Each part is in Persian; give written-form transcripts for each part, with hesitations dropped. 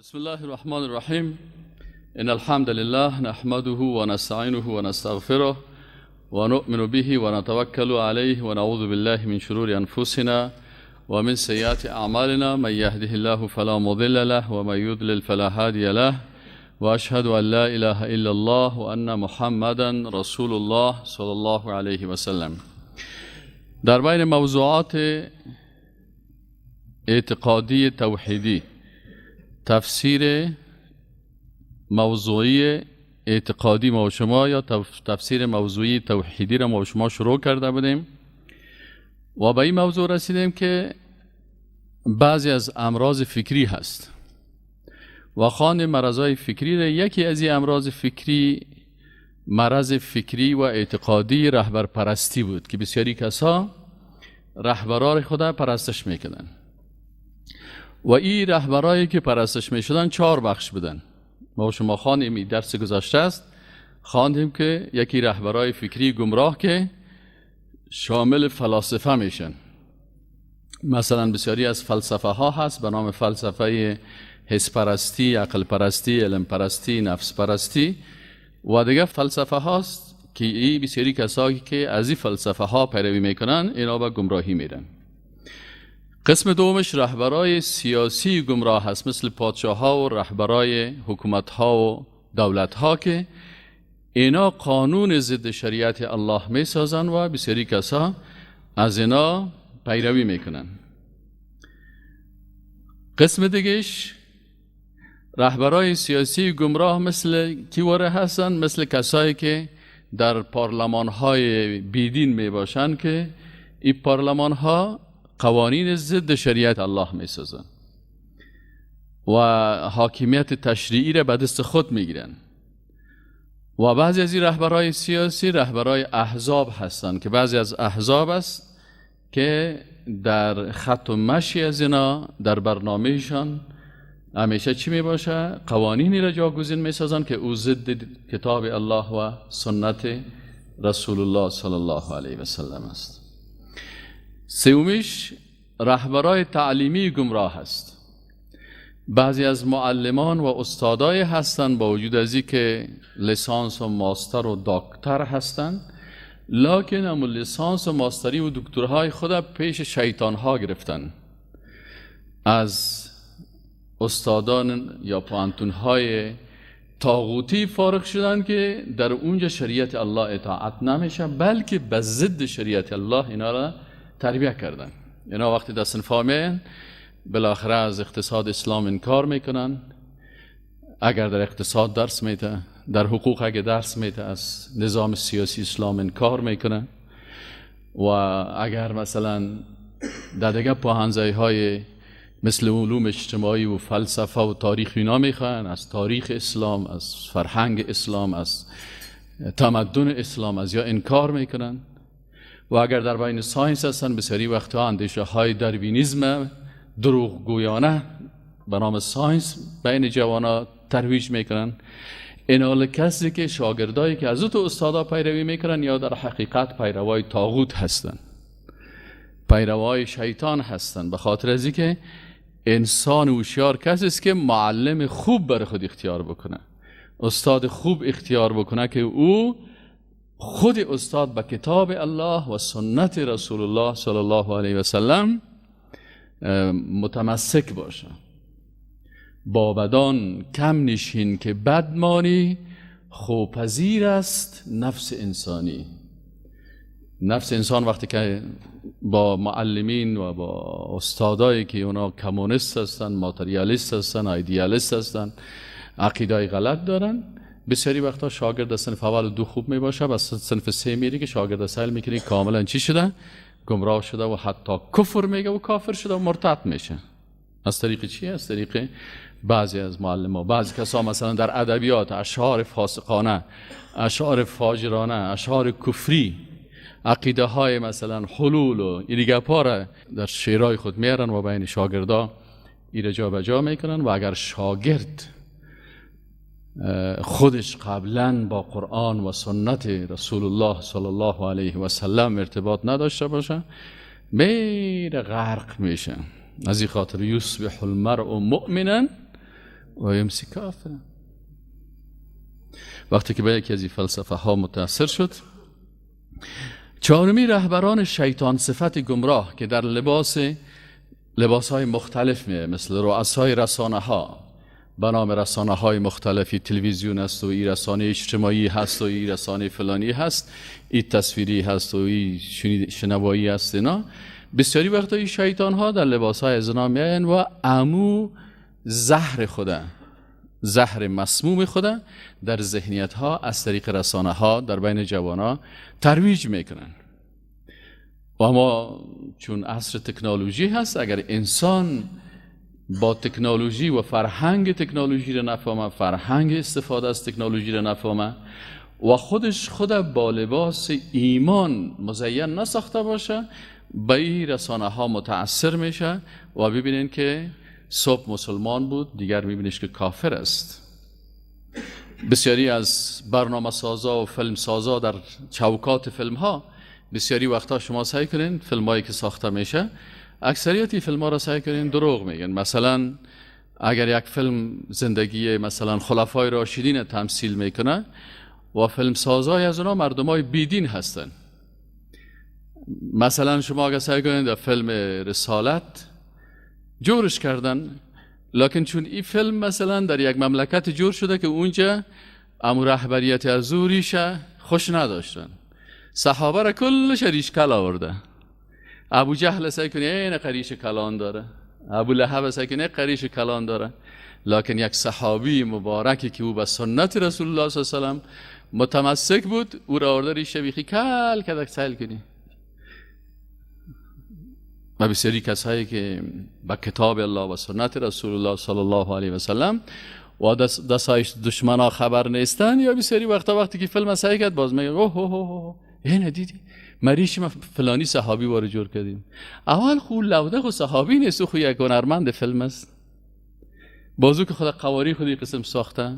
بسم الله الرحمن الرحیم. ان الحمد لله نحمده ونستعینه ونستغفره ونؤمن به ونتوکل علیه ونعوذ بالله من شرور انفسنا ومن سیئات اعمالنا. من یهده الله فلا مضل له ومن یضلل فلا هادی له، واشهد ان لا اله الا الله وان محمدا رسول الله صلی الله علیه وسلم. در بین موضوعات اعتقادی توحیدی، تفسیر موضوعی اعتقادی ما و شما یا تفسیر موضوعی توحیدی را ما و شما شروع کرده بودیم و به این موضوع رسیدیم که بعضی از امراض فکری هست و خواندیم مرضای فکری را. یکی از این امراض فکری مرض فکری و اعتقادی رهبر پرستی بود که بسیاری کسا رهبران خود پرستش میکردن و این رهبرایی که پرستش میشدن چهار بخش بودن. ما شما خواندیم، این درس گذشته است، خواندیم که یکی رهبرای فکری گمراه که شامل فلاسفه میشن. مثلا بسیاری از فلسفه ها هست به نام فلسفه حس پرستی، عقل پرستی، علم پرستی، نفس پرستی و دیگه فلسفه هاست که این بسیاری کسایی که از این فلسفه ها پیروی میکنن اینا به گمراهی میرن. قسم دومش رهبرای سیاسی گمراه هست، مثل پادشاه ها و رهبرای حکومت ها و دولت ها که اینا قانون ضد شریعت الله می سازن و بسیاری کسا از اینا پیروی میکنن. قسم دیگهش رهبرای سیاسی گمراه مثل کیواره هستن، مثل کسایی که در پارلمان های بیدین می باشن که این پارلمان ها قوانین ضد شریعت الله می سازن و حاکمیت تشریعی را به دست خود می گیرن. و بعضی از این رهبرای سیاسی رهبرای احزاب هستند که بعضی از احزاب است که در خط و مشی از اینا در برنامهشان همیشه چی می باشه؟ قوانینی را جاگزین می سازن که او ضد کتاب الله و سنت رسول الله صلی الله علیه و سلم است. سومیش رهبرای تعلیمی گمراه است. بعضی از معلمان و استادای هستند با وجود از که لیسانس و ماستر و دکتر هستند، لکن هم لیسانس و ماستری و دکترهای خود پیش شیطانها گرفتن. از استادان یا پوهنتون‌های طاغوتی فارغ شدن که در اونجا شریعت الله اطاعت نمیشه، بلکه به ضد شریعت الله اینا را تربیه کردن. اینا وقتی در صنف‌ها میان بالاخره از اقتصاد اسلام انکار میکنن. اگر در اقتصاد درس میده، در حقوق اگر درس میده، از نظام سیاسی اسلام انکار میکنن. و اگر مثلا در دیگه پوهنځی های مثل علوم اجتماعی و فلسفه و تاریخ اینا میخوان، از تاریخ اسلام، از فرهنگ اسلام، از تمدن اسلام از یا انکار میکنن. و اگر در بین science هستن، بسیاری وقتها اندیشه های داروینیزم دروغگویانه به نام science بین جوانا ترویج میکنن. اینال کسی که شاگردایی که از او تو استادا پیروی میکنن یا در حقیقت پیروای طاغوت هستن، پیروای شیطان هستن، به خاطر از اینکه انسان هوشیار کسی است که معلم خوب برای خود اختیار بکنه، استاد خوب اختیار بکنه که او خود استاد به کتاب الله و سنت رسول الله صلی الله علیه و سلم متمسک باشه. با بدان کم نشین که بد مانی، خوپذیر است نفس انسانی. نفس انسان وقتی که با معلمین و با استادایی که اونا کمونیست هستن، ماتریالیست هستن، ایدیالیست هستن، عقیدای غلط دارن، بسیاری وقتا شاگرد صنف اول و دو خوب می باشه، بس صنف سه میری که شاگرد سهل میکنی کاملا چی شده؟ گمراه شده و حتی کفر میگه و کافر شده و مرتد میشه. از طریق چی؟ از طریق بعضی از معلم‌ها. بعضی کسا مثلا در ادبیات اشعار فاسقانه، اشعار فاجرانه، اشعار کفری، عقیده های مثلا حلول و این گپا را در شعرهای خود میارن و بین شاگردا ایره جا به جا میکنن. و اگر شاگرد خودش قبلا با قرآن و سنت رسول الله صلی الله علیه و سلم ارتباط نداشته باشه، میره غرق میشه. از این خاطر یصبح المرء مؤمنا و یمسی کافرا. وقتی که به یکی از این فلسفه ها متاثر شد. چهارمی، رهبران شیطان صفت گمراه که در لباس های مختلف میه، مثل رؤسای رسانه ها به نام رسانه های مختلفی، تلویزیون است و این رسانه اجتماعی هست و این رسانه فلانی هست، این تصویری هست و این شنوایی هست. اینا بسیاری وقتا این شیطان ها در لباس های از اینا میاین و عمو زهر خوده، زهر مسموم خوده در ذهنیت ها از طریق رسانه ها در بین جوان ها ترویج میکنن. و اما چون عصر تکنولوژی هست، اگر انسان با تکنولوژی و فرهنگ تکنولوژی را نفهمه، فرهنگ استفاده از تکنولوژی را نفهمه و خودش خود با لباس ایمان مزین نساخته باشه، به این رسانه ها متاثر میشه و ببینین که صبح مسلمان بود، دیگر میبینیش که کافر است. بسیاری از برنامه سازا و فیلم سازا در چوکات فیلم ها، بسیاری وقتا شما سعی کنین فیلم هایی که ساخته میشه، اکثریتی فیلم ها را سعی کنین دروغ میگن. مثلا اگر یک فیلم زندگی مثلا خلفای راشدین تمثیل میکنه و فیلم سازای از اونا مردم های بیدین هستن، مثلا شما اگر سعی کنین در فیلم رسالت جورش کردن، لکن چون این فیلم مثلا در یک مملکت جور شده که اونجا امو رهبریت از او ریشه خوش نداشتن، صحابه را کلش ریش کل آورده، ابو جهل سعی کنی این قریش کلان داره، ابو لهب سعی کنی قریش کلان داره، لکن یک صحابی مبارکی که او به سنت رسول الله صلی الله علیه و سلم متمسک بود، او را آورده ریشه بیخی کل کدک سیل کنی. و بسیاری کسایی که به کتاب الله و سنت رسول الله صلی الله علیه و سلم و دستایش دشمنا خبر نیستن، یا بسیاری وقتا وقتی که فیلم سعی کرد باز میگه اوه اوه اوه اینه دیدی مریش ما فلانی صحابی وارد جور کردیم. اول خو لوده خو صحابی نیست، خو یک هنرمند فیلم است، بازو که خود قواری خودی قسم ساخته.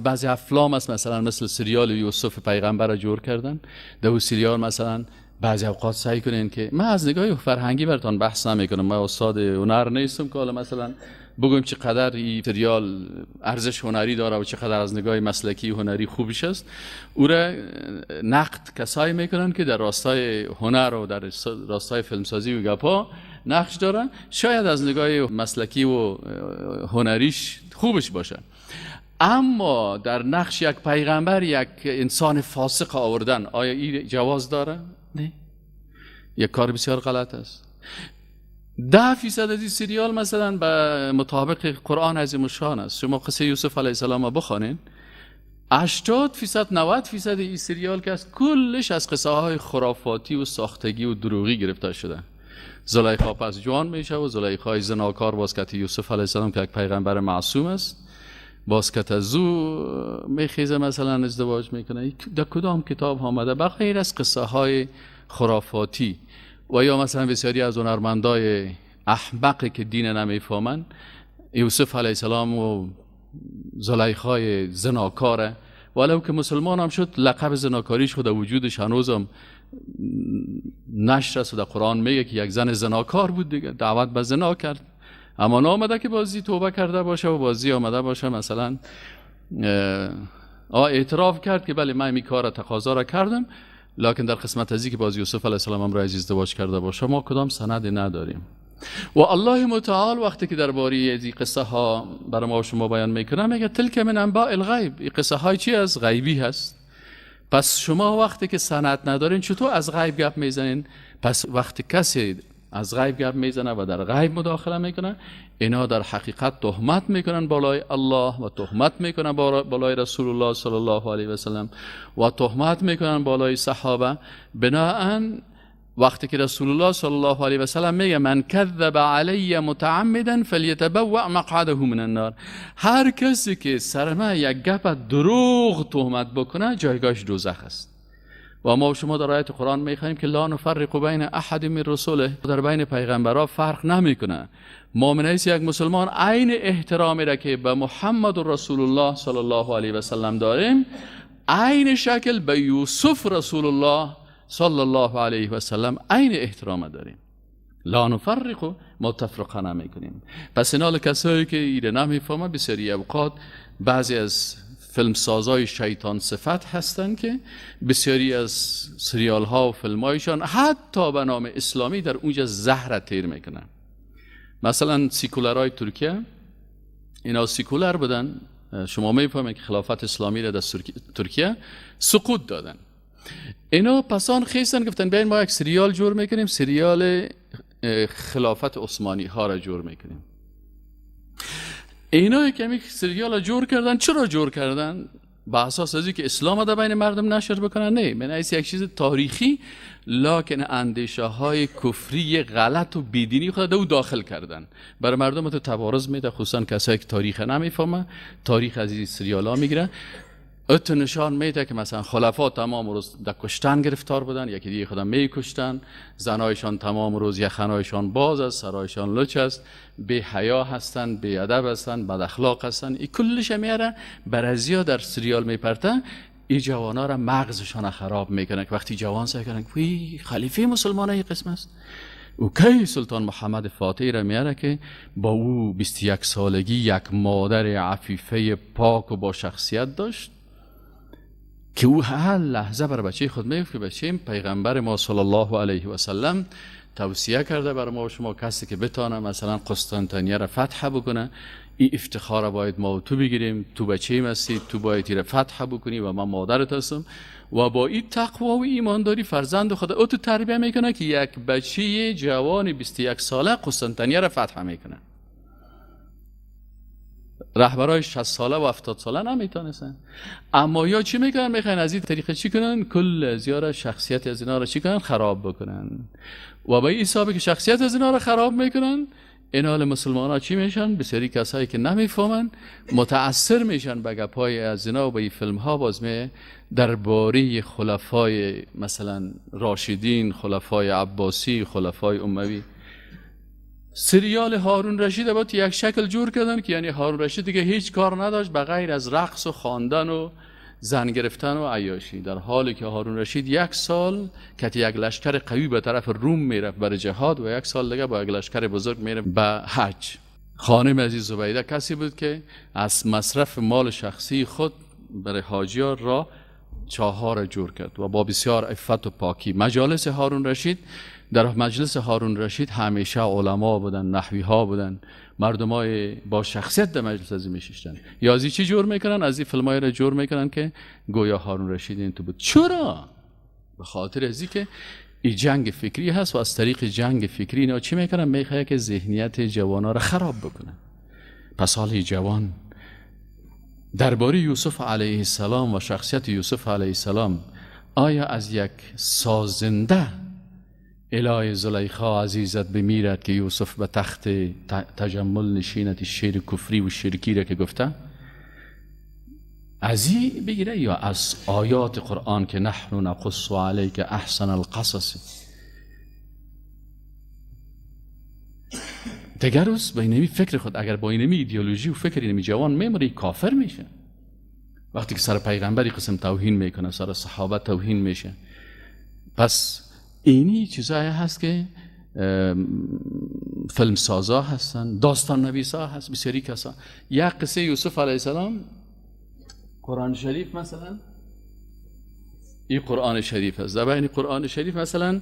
بعضی افلام است مثلا مثل سریال یوسف پیغمبر را جور کردن، در سریال مثلا بعضی اوقات سعی کنین که من از نگاه فرهنگی براتون بحث نمیکنم، من استاد هنر نیستم که حالا مثلا بگویم چقدر این سریال ارزش هنری داره و چقدر از نگاه مسلکی هنری خوبش است. او را نقد کسایی میکنن که در راستای هنر و در راستای فیلمسازی و گپا نقش دارن، شاید از نگاه مسلکی و هنریش خوبش باشه، اما در نقش یک پیغمبر یک انسان فاسق آوردن آیا این جواز داره؟ نه، یک کار بسیار غلط است. 10% از این سریال مثلا به مطابق قرآن عظیم الشان است. شما قصه یوسف علیه السلام بخوانین، 80% 90% این سریال که از کلش از قصه های خرافاتی و ساختگی و دروغی گرفته شده. زلیخا پس جوان میشه و زلیخای زناکار باز کت یوسف علیه السلام که یک پیغمبر معصوم است، باز کت از او میخیزه مثلا ازدواج میکنه. در کدام کتاب آمده بغیر از قصه های خرافاتی؟ و یا مثلا بسیاری از هنرمندای احمقی که دین نمیفهمن، یوسف علیه السلام و زلیخای زناکاره، ولو که مسلمان هم شد لقب زناکاریش خود وجودش هنوزم نشر است و در قرآن میگه که یک زن زناکار بود دیگه، دعوت به زنا کرد، اما نامده که بازی توبه کرده باشه و بازی آمده باشه مثلا اعتراف کرد که بله من این کار تقاضا را کردم، لکن در قسمت ازی که باز یوسف علیه السلام هم را ازدواج کرده باشه ما کدام سند نداریم. و الله متعال وقتی که درباره این قصه ها برای ما و شما بیان میکنه میگه تلک من انباء الغیب، این قصه های چی از غیبی هست. پس شما وقتی که سند ندارین چطور از غیب گپ میزنین؟ پس وقتی کسی از غیب گپ میزنه و در غیب مداخله میکنه، اینا در حقیقت تهمت میکنن بالای الله و تهمت میکنن بالای رسول الله صلی الله علیه و سلم و تهمت میکنن بالای صحابه. بناهن وقتی که رسول الله صلی الله علیه و سلم میگه من کذب علی متعمدا فلیتبوأ مقعده من النار، هر کسی که سر ما یک گپ دروغ تهمت بکنه جایگاهش دوزخ است. و ما شما در آیت قرآن میخوانیم که لا نفرق بین احد من رسوله، در بین پیغمبرها فرق نمیکنه. ما من حیث یک مسلمان عین احترامی را که به محمد رسول الله صلی الله علیه و سلم داریم، عین شکل به یوسف رسول الله صلی الله علیه و سلم عین احترام داریم. لا نفرق، ما تفرقه نمیکنیم. پس اینال کسایی که ایره نمیفهمه، بسیاری اوقات بعضی از فیلم سازای شیطان صفت هستند که بسیاری از سریال ها و فیلم هایشان حتی به نام اسلامی در اونجا زهر تیر میکنن. مثلا سیکولرهای ترکیه، اینا سیکولر بودن، شما میفهمید که خلافت اسلامی را در ترکیه سقوط دادن. اینا پسان خیستن گفتن بیاین ما یک سریال جور میکنیم، سریال خلافت عثمانی ها را جور میکنیم. اینا کمی سریال جور کردن. چرا جور کردن؟ با اساس از اینکه اسلام را بین مردم نشر بکنن؟ نه، من ایس یک چیز تاریخی، لکن اندیشه های کفری غلط و بیدینی خود او داخل کردن برای مردم تو تبارز میده، خصوصا کسایی که تاریخ نمیفهمه، تاریخ از این سریال ها میگیره. اتو نشان میده که مثلا خلفا تمام روز در کشتن گرفتار بودن، یکی دیگه خودم میکشتن، زنایشان تمام روز یخنایشان باز است، سرایشان لچ است، بی حیا هستن، بی ادب هستن، بد اخلاق هستن. این کلش میاره برازیا در سریال میپرته. این جوانا را مغزشان خراب میکنه که وقتی جوان سعی کنن که خلیفه مسلمان های قسم است، او کی سلطان محمد فاتح را میاره که با او 21 سالگی یک مادر عفیفه پاک و با شخصیت داشت که او هر لحظه بر بچه خود میگفت که بچه پیغمبر ما صلی الله علیه و سلم توصیه کرده بر ما و شما کسی که بتانه مثلا قسطنطنیه را فتح بکنه، این افتخار را باید ما و تو بگیریم، تو بچه هستی، تو باید این را فتح بکنی و من مادرت هستم. و با این تقوا و ایمانداری فرزند خود او تو تربیه میکنه که یک بچه جوان 21 ساله قسطنطنیه را فتح میکنه. رهبرای 60 ساله و 70 ساله نمیتونستن. اما یا چی میکنن؟ میخوان از این طریقه چی کنن؟ کل از یارا شخصیت از اینا را چی کنن؟ خراب بکنن. و با این حسابی که شخصیت از اینا را خراب میکنن، اینال مسلمان ها چی میشن؟ بسیاری کسایی که نمیفهمن متاثر میشن به گپای از اینا و به این فیلم ها. باز می درباره خلفای مثلا راشدین، خلفای عباسی، خلفای اموی، سریال هارون رشید باید یک شکل جور کردن که یعنی هارون رشید دیگه هیچ کار نداشت به غیر از رقص و خواندن و زن گرفتن و عیاشی، در حالی که هارون رشید یک سال که یک لشکر قوی به طرف روم میرفت برای جهاد و یک سال دیگه با یک لشکر بزرگ میرفت به حج. خانم عزیز زبیده کسی بود که از مصرف مال شخصی خود برای حاجیار را چاها جور کرد و با بسیار عفت و پاکی. مجالس هارون رشید، در مجلس هارون رشید همیشه علما بودن، نحوی ها بودن، مردمای با شخصیت در مجلس از این میشیشتن. یا از چی جور میکنن؟ از این فیلمای را جور میکنن که گویا هارون رشید این تو بود. چرا؟ به خاطر از که این جنگ فکری هست و از طریق جنگ فکری اینا چی میکنن؟ میخواد که ذهنیت جوانا را خراب بکنن. پس حال جوان درباره یوسف علیه السلام و شخصیت یوسف علیه السلام، آیا از یک سازنده الهی زلیخا عزیزت بمیرد که یوسف به تخت تجمل نشیند، شعر کفری و شرکی را که گفته، از این بگیره یا از آیات قرآن که نحن نقص علیک احسن القصص؟ دیگر روز با اینمی فکر خود، اگر با اینمی ایدئولوژی و فکر اینمی جوان میموری، کافر میشه. وقتی که سر پیغمبری قسم توهین میکنه، سر صحابه توهین میشه. پس اینی چیزایی هست که فیلم سازا هستن، داستان نویسا هست، بسیاری کسا. یک قصه یوسف علیه السلام، قرآن شریف مثلا، این قرآن شریف هست. در بین قرآن شریف مثلا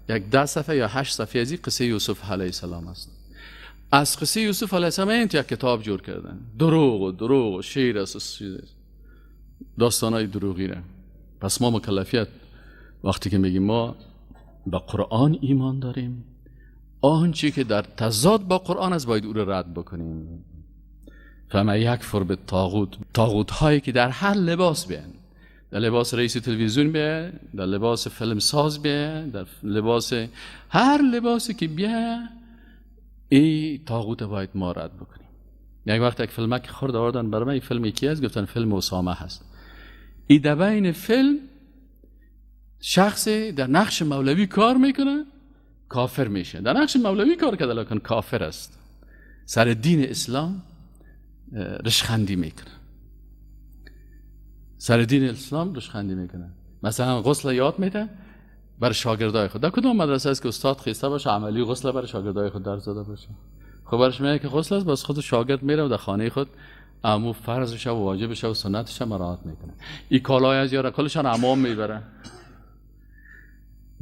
یک 10 صفحه یا 8 صفحه از این قصه یوسف علیه السلام هست. از قصه یوسف علیه السلام این یک کتاب جور کردن، دروغ و دروغ و شعر است و داستانای دروغی را. پس ما مکلفیت وقتی که میگیم ما با قرآن ایمان داریم، آنچه که در تضاد با قرآن است باید او را رد بکنیم. فما یکفر بالطاغوت، طاغوت هایی که در هر لباس بیان، در لباس رئیس تلویزیون بیان، در لباس فیلم ساز بیان، در لباس هر لباسی که بیان، ای طاغوت باید ما رد بکنیم. یک وقت یک فیلمک خورد آوردن برای من، این فیلم یکی است، گفتن فیلم اسامه هست. ای در بین فیلم شخص در نقش مولوی کار میکنه، کافر میشه. در نقش مولوی کار کرده لکن کافر است، سر دین اسلام رشخندی میکنه، سر دین اسلام رشخندی میکنه. مثلا غسل یاد میده، بر شاگردای خود. در کدام مدرسه است که استاد خیسته باشه عملی غسل برای شاگردای خود درس داده باشه؟ خب برش میگه که غسل است، باز خود شاگرد میره و در خانه خود امو فرضش و واجبش و سنتش مراعات میکنه. این کالای از یارا کلشان امام میبره،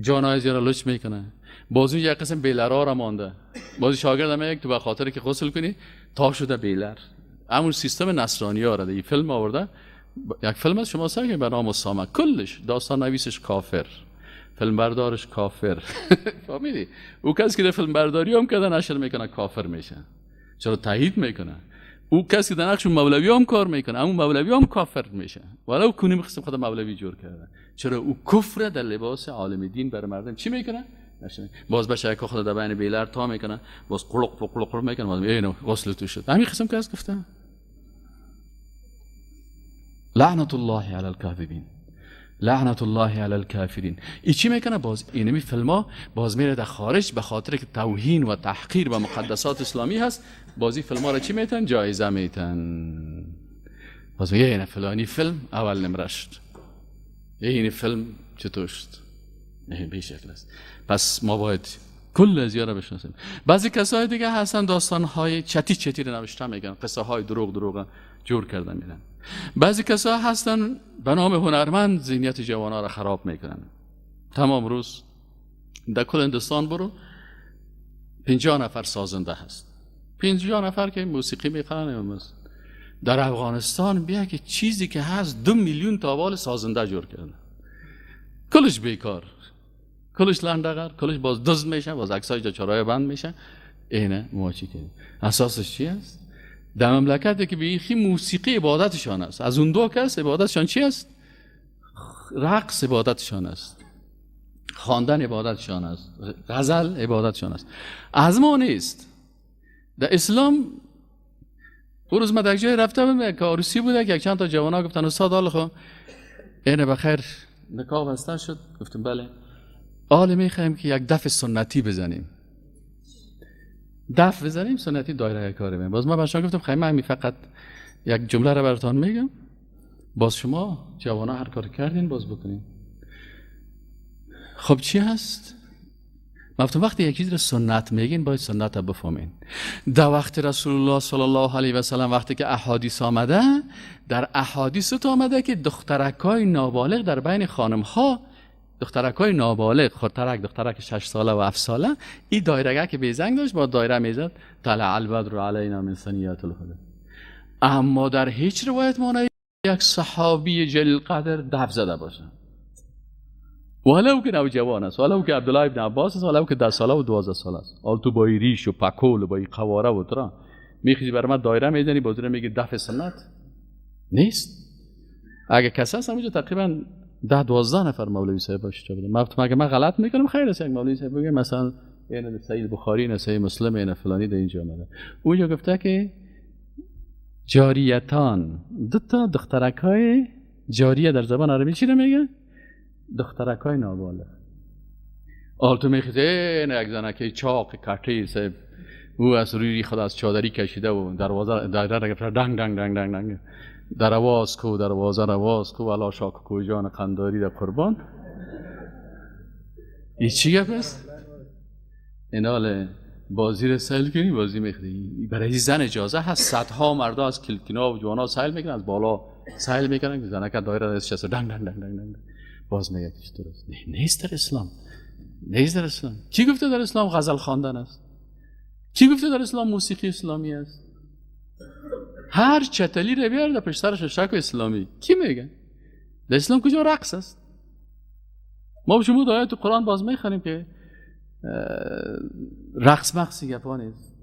جانای از یارا لچ میکنه. بازی یک قسم بیلرا را مانده، بازی شاگرد هم یک تو به خاطر که غسل کنی تا شده بیلر. همون سیستم نصرانی ها را این فیلم آورده، یک فیلم از شما سر که به نام اسامه، کلش داستان نویسش کافر، فیلم بردارش کافر. فهمیدی؟ او کسی که فیلم برداری هم کرده نشر میکنه کافر میشه، چرا تایید میکنه؟ او کسی که در نقش مولوی هم کار میکنه همون مولوی هم کافر میشه، ولو کنیم قسم خود مولوی جور کرده. چرا او کفر در لباس عالم دین بر مردم چی میکنه؟ نشر. باز بشه که خود در بین بیلر تا میکنه، باز قلق قلق قلق میکنه، باز اینو غسل تو شد. همین قسم که از گفته لعنت الله علی الکاذبین، لعنت الله علی الکافرین. ای چی میکنه؟ باز اینمی فیلم‌ها باز میره در خارج به خاطر که توهین و تحقیر و مقدسات اسلامی هست، بازی فیلم‌ها را چی میتن؟ جایزه میتن. باز میگه اینه فلانی فیلم اول نمره شد، این فیلم چطور شد؟ نه به شکل است. پس ما باید کل از یارا بشناسیم. بعضی کسای دیگه هستن داستان‌های چتی چتی رو نوشته میگن، قصه های دروغ دروغ جور کردن میدن. بعضی کسا هستن به نام هنرمند ذهنیت جوان‌ها را خراب میکنن. تمام روز در کل هندوستان برو 50 نفر سازنده هست، 50 نفر که موسیقی میخوانن. در افغانستان بیا که چیزی که هست 2 میلیون تاوال سازنده جور کردن، کلش بیکار، کلش لندغر، کلش باز دزد میشه، باز عکسای جا چرای بند میشه. اینه ما چی کردیم؟ اساسش چی است؟ در مملکتی که بیخی موسیقی عبادتشان است، از اون دو کس عبادتشان چی است؟ رقص عبادتشان است، خواندن عبادتشان است، غزل عبادتشان است. از ما نیست. در اسلام اون روز من در جای رفته بودم که عروسی بوده که یک چند تا جوانا گفتن استاد حال خو اینه بخیر نکاح بسته شد؟ گفتم بله. حال میخوایم که یک دف سنتی بزنیم، دف بزنیم سنتی دایره کاری بیم. باز من برشان گفتم خیلی من فقط یک جمله را براتان میگم، باز شما جوانا هر کار کردین باز بکنین. خب چی هست؟ من گفتم وقتی یک چیز را سنت میگین باید سنت را بفهمین. در وقت رسول الله صلی الله علیه و سلم وقتی که احادیث آمده، در احادیث تو آمده که دخترکای نابالغ در بین خانم ها، دخترکای نابالغ، خردترک، دخترک 6 ساله و 7 ساله، این دایره که بیزنگ داشت با دایره میزد طلع البدر علینا من ثنیات الوداع. اما در هیچ روایت ما یک صحابی جلیل قدر دف زده باشه، ولو که نوجوان است، ولو که عبدالله ابن عباس است، ولو که 10 ساله و 12 ساله است. حال تو با ریش و پکول و با قواره و ترا میخیزی بر من دایره میزنی، باز میگی دف سنت نیست. اگه کسی هست همونجا تقریبا 10-12 نفر مولوی صاحب باشه بودن. من گفتم اگه من غلط میکنم خیر است، یک مولوی صاحب بگه مثلا این سید بخاری، این سید مسلم، این فلانی در اینجا اومده. اونجا گفته که جاریتان، دو تا دخترکای جاریه در زبان عربی چی رو میگه؟ دخترکای نابالغ. آل تو میخیزه این یک زنکه چاق کٹی صاحب او از روی خود از چادری کشیده و دروازه دایره را گرفته دنگ دنگ دنگ دنگ دنگ درواز کو دروازه رواز کو علا شاک کو جان قنداری در قربان. این چی گپ است؟ این حال بازی رو سیل کنی بازی میخری. برای زن اجازه هست، صدها مردا از کلکینا و جوانا سیل میکنن، از بالا سیل میکنن که زنک دایره دستش هست دنگ دنگ دنگ دنگ دنگ. باز میگه که چطور است؟ نیست در اسلام، نیست در اسلام. کی گفته در اسلام غزل خواندن است؟ کی گفته در اسلام موسیقی اسلامی است؟ هر چتلی رو بیار در پشت سرش شک اسلامی. کی میگه؟ در اسلام کجا رقص است؟ ما شما در آیات قرآن باز میخوانیم که رقص مقصی گپا نیست.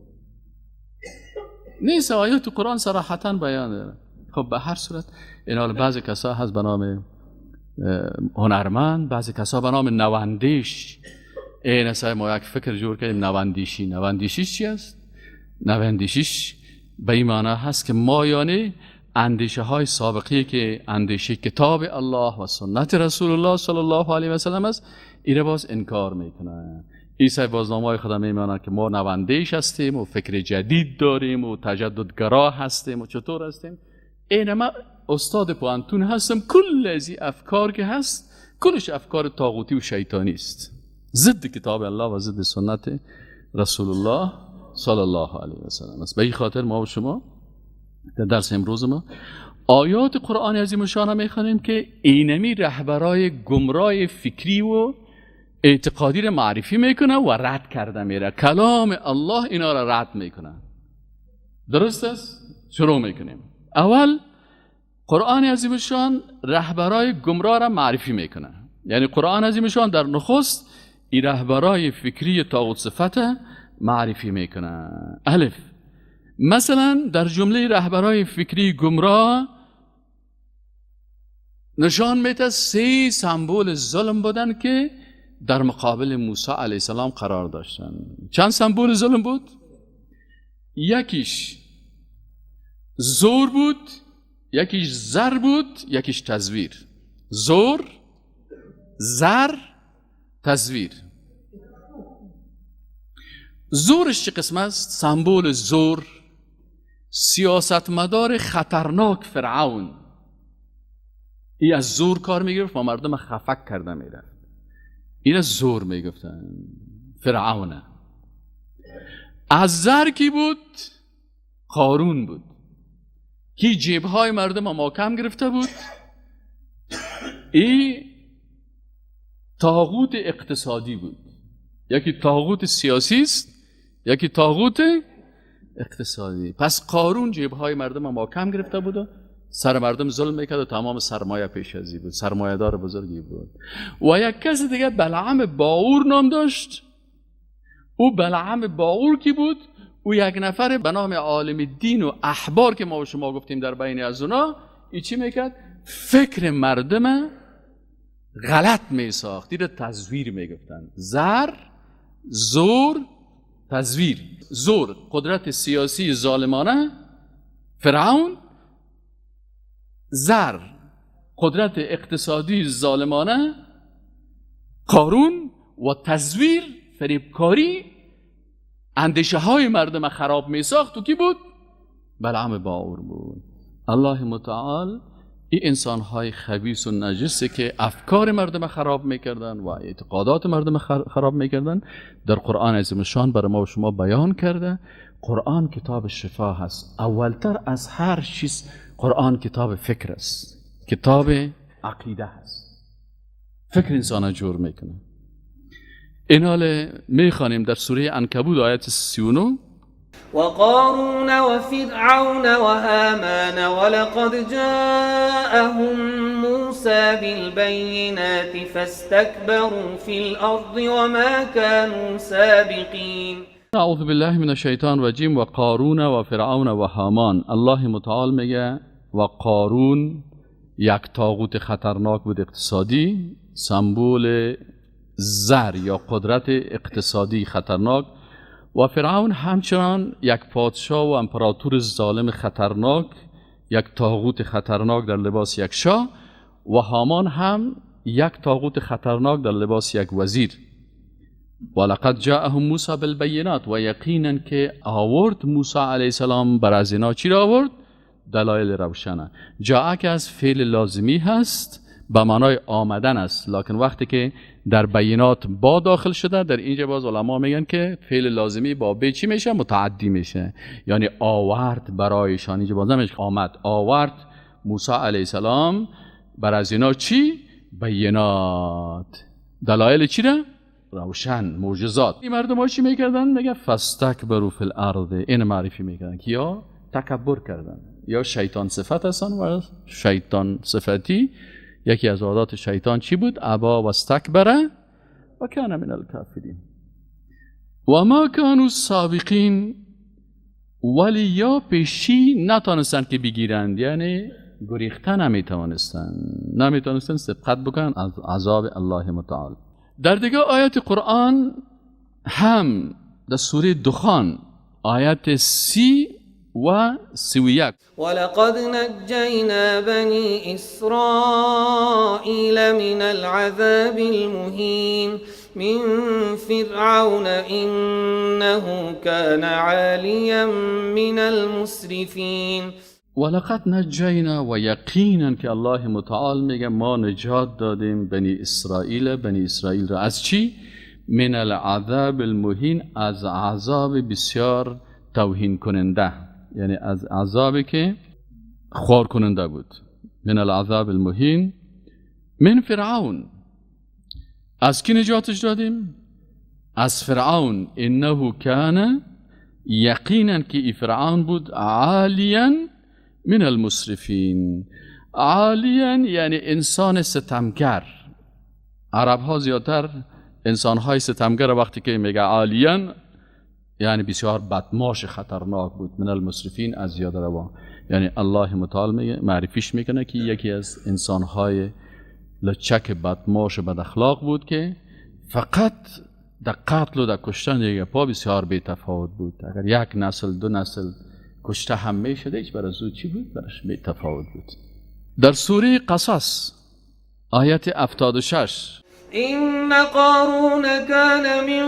نیست، آیات قرآن صراحتا بیان داره. خب به هر صورت این حال بعضی کسا هست به نام هنرمند، بعضی کسا به نام نواندیش. این اصلا ما یک فکر جور کردیم نواندیشی. نواندیشیش چی است؟ نواندیشیش به این معنی هست که ما یعنی اندیشه های سابقی که اندیشه کتاب الله و سنت رسول الله صلی الله علیه و سلم است، ایره باز انکار میکنه. عیسی بازنامه خدا میمانه که ما نواندیش هستیم و فکر جدید داریم و تجددگرا هستیم و چطور هستیم. اینما استاد پوانتون هستم، کل از این افکار که هست کلش افکار طاغوتی و شیطانی است، ضد کتاب الله و ضد سنت رسول الله صلی الله علیه و سلم است. به این خاطر ما و شما در درس امروز ما آیات قرآن عظیم شان میخوانیم که اینمی رهبرای گمراه فکری و اعتقادی را معرفی میکنه و رد کرده میره. کلام الله اینا را رد میکنه. درست است؟ شروع میکنیم. اول قرآن عظیم شان رهبرای گمراه را معرفی میکنه. یعنی قرآن عظیم شان در نخست این رهبرای فکری طاغوت صفت معرفی میکنه. الف، مثلا در جمله رهبرای فکری گمراه نشان میده 3 سمبل ظلم بودن که در مقابل موسی علیه السلام قرار داشتن. چند سمبل ظلم بود؟ یکیش زور بود، یکیش زر بود، یکیش تزویر. زور، زر، تزویر. زورش چه قسم است؟ سمبل زور سیاستمدار خطرناک فرعون. ای از زور کار میگرفت و مردم خفک کرده میرفت. این از زور میگفتن فرعونه. از زر کی بود؟ قارون بود که جیبهای مردم محکم گرفته بود. ای طاغوت اقتصادی بود. یکی طاغوت سیاسی است، یکی طاغوت اقتصادی. پس قارون جیبهای مردم محکم گرفته بود و سر مردم ظلم میکرد و تمام سرمایه پیش ازی بود، سرمایه دار بزرگی بود. و یک کس دیگه بلعم باور نام داشت. او بلعم باور کی بود؟ او یک نفر به نام عالم دین و احبار که ما و شما گفتیم در بین از اونا، ای چی میکرد؟ فکر مردم غلط میساخت. این تزویر میگفتن. زر، زور، تزویر. زور قدرت سیاسی ظالمانه فرعون، زر قدرت اقتصادی ظالمانه قارون، و تزویر فریبکاری اندیشه های مردم خراب می ساخت. و کی بود؟ بلعم باور بود. الله متعال این انسان های خبیث و نجسی که افکار مردم خراب میکردن و اعتقادات مردم خراب میکردن در قرآن عظیم شان برای ما و شما بیان کرده. قرآن کتاب شفا هست. اولتر از هر چیز قرآن کتاب فکر است، کتاب عقیده هست. فکر انسان جور میکنه. این حال میخوانیم در سوره عنکبوت آیت 39: وقارون وفرعون وهامان ولقد جاءهم موسى بالبينات فاستكبروا في الأرض وما كانوا سابقين. اعوذ بالله من الشیطان الرجیم. و قارون و فرعون و هامان. الله متعال میگه و قارون یک طاغوت خطرناک بود اقتصادی، سمبل زر یا قدرت اقتصادی خطرناک، و فرعون همچنان یک پادشاه و امپراتور ظالم خطرناک، یک طاغوت خطرناک در لباس یک شاه، و هامان هم یک طاغوت خطرناک در لباس یک وزیر. و لقد جاءهم موسی بالبینات، و یقینا که آورد موسی علیه السلام بر از اینا چی را آورد؟ دلایل روشنه. جاء که از فعل لازمی هست، به معنای آمدن است، لکن وقتی که در بینات با داخل شده، در اینجا باز علما میگن که فعل لازمی با به چی میشه؟ متعدی میشه، یعنی آورد برایشان. اینجا باز نمیشه آمد، آورد موسی علیه السلام بر از اینا چی؟ بینات. دلایل چی را؟ روشن، معجزات. این مردم ها چی میکردن؟ میگه فاستکبروا فی الارض. این معرفی میکردن که یا تکبر کردن یا شیطان صفت هستن. و شیطان صفتی یکی از عادات شیطان چی بود؟ ابا و استکبر و کان من الکافرین. و ما کانوا سابقین، ولی یا پیشی نتانستن که بگیرند، یعنی گریخته نمیتوانستن، نمیتوانستن سبقت بکنن از عذاب الله متعال. در دیگه آیت قرآن هم در سوره دخان آیت 30 و 31: ولقد نجینا بنی اسرائیل من العذاب المهین من فرعون انه كان عالیا من المسرفین. ولقد نجینا، و یقینا که الله متعال میگه ما نجات دادیم بنی اسرائیل، بنی اسرائیل را از چی؟ من العذاب المهین، از عذاب بسیار توهین کننده، یعنی از عذابی که خوار کننده بود. من العذاب المهین من فرعون. از کی نجاتش دادیم؟ از فرعون. انه کان، یقینا که ای فرعون بود، عالیا من المسرفین. عالیا یعنی انسان ستمگر. عرب ها زیادتر انسان های ستمگر وقتی که میگه عالیا یعنی بسیار بدماش خطرناک بود. من المسرفین از زیاده روا، یعنی الله متعال میگه معرفیش میکنه که یکی از انسان های لچک بدماش بد اخلاق بود که فقط در قتل و در کشتن یک پا بسیار بی تفاوت بود. اگر یک نسل دو نسل کشته هم میشده هیچ برای زود چی بود؟ برش بی تفاوت بود. در سوره قصص آیت 76 إن قارون كان من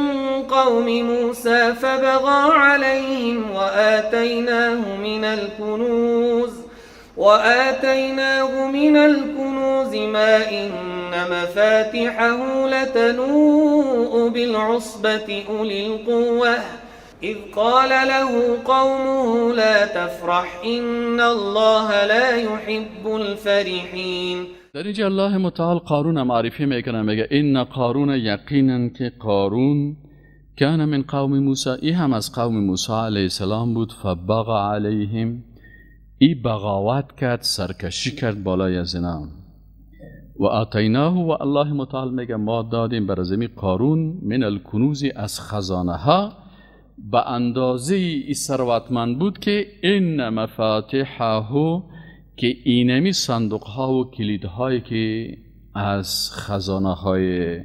قوم موسى فبغى عليهم وآتيناه من الكنوز ما إن مفاتحه لتنوء بالعصبة أولي القوة إذ قال له قومه لا تفرح إن الله لا يحب الفرحين. در اینجا الله متعال قارون معرفی میکنه، میگه این قارون، یقینا که قارون کان من قوم موسی، ای هم از قوم موسی علیه السلام بود. فبغى علیهم، ای بغاوت کرد، سرکشی کرد بالای از اینا. و آتیناه، و الله متعال میگه ما دادیم بر زمین قارون من الکنوز، از خزانه ها، به اندازه ای ثروتمند بود که ان مفاتحه، که اینمی صندوق ها و کلیدهایی که از خزانه های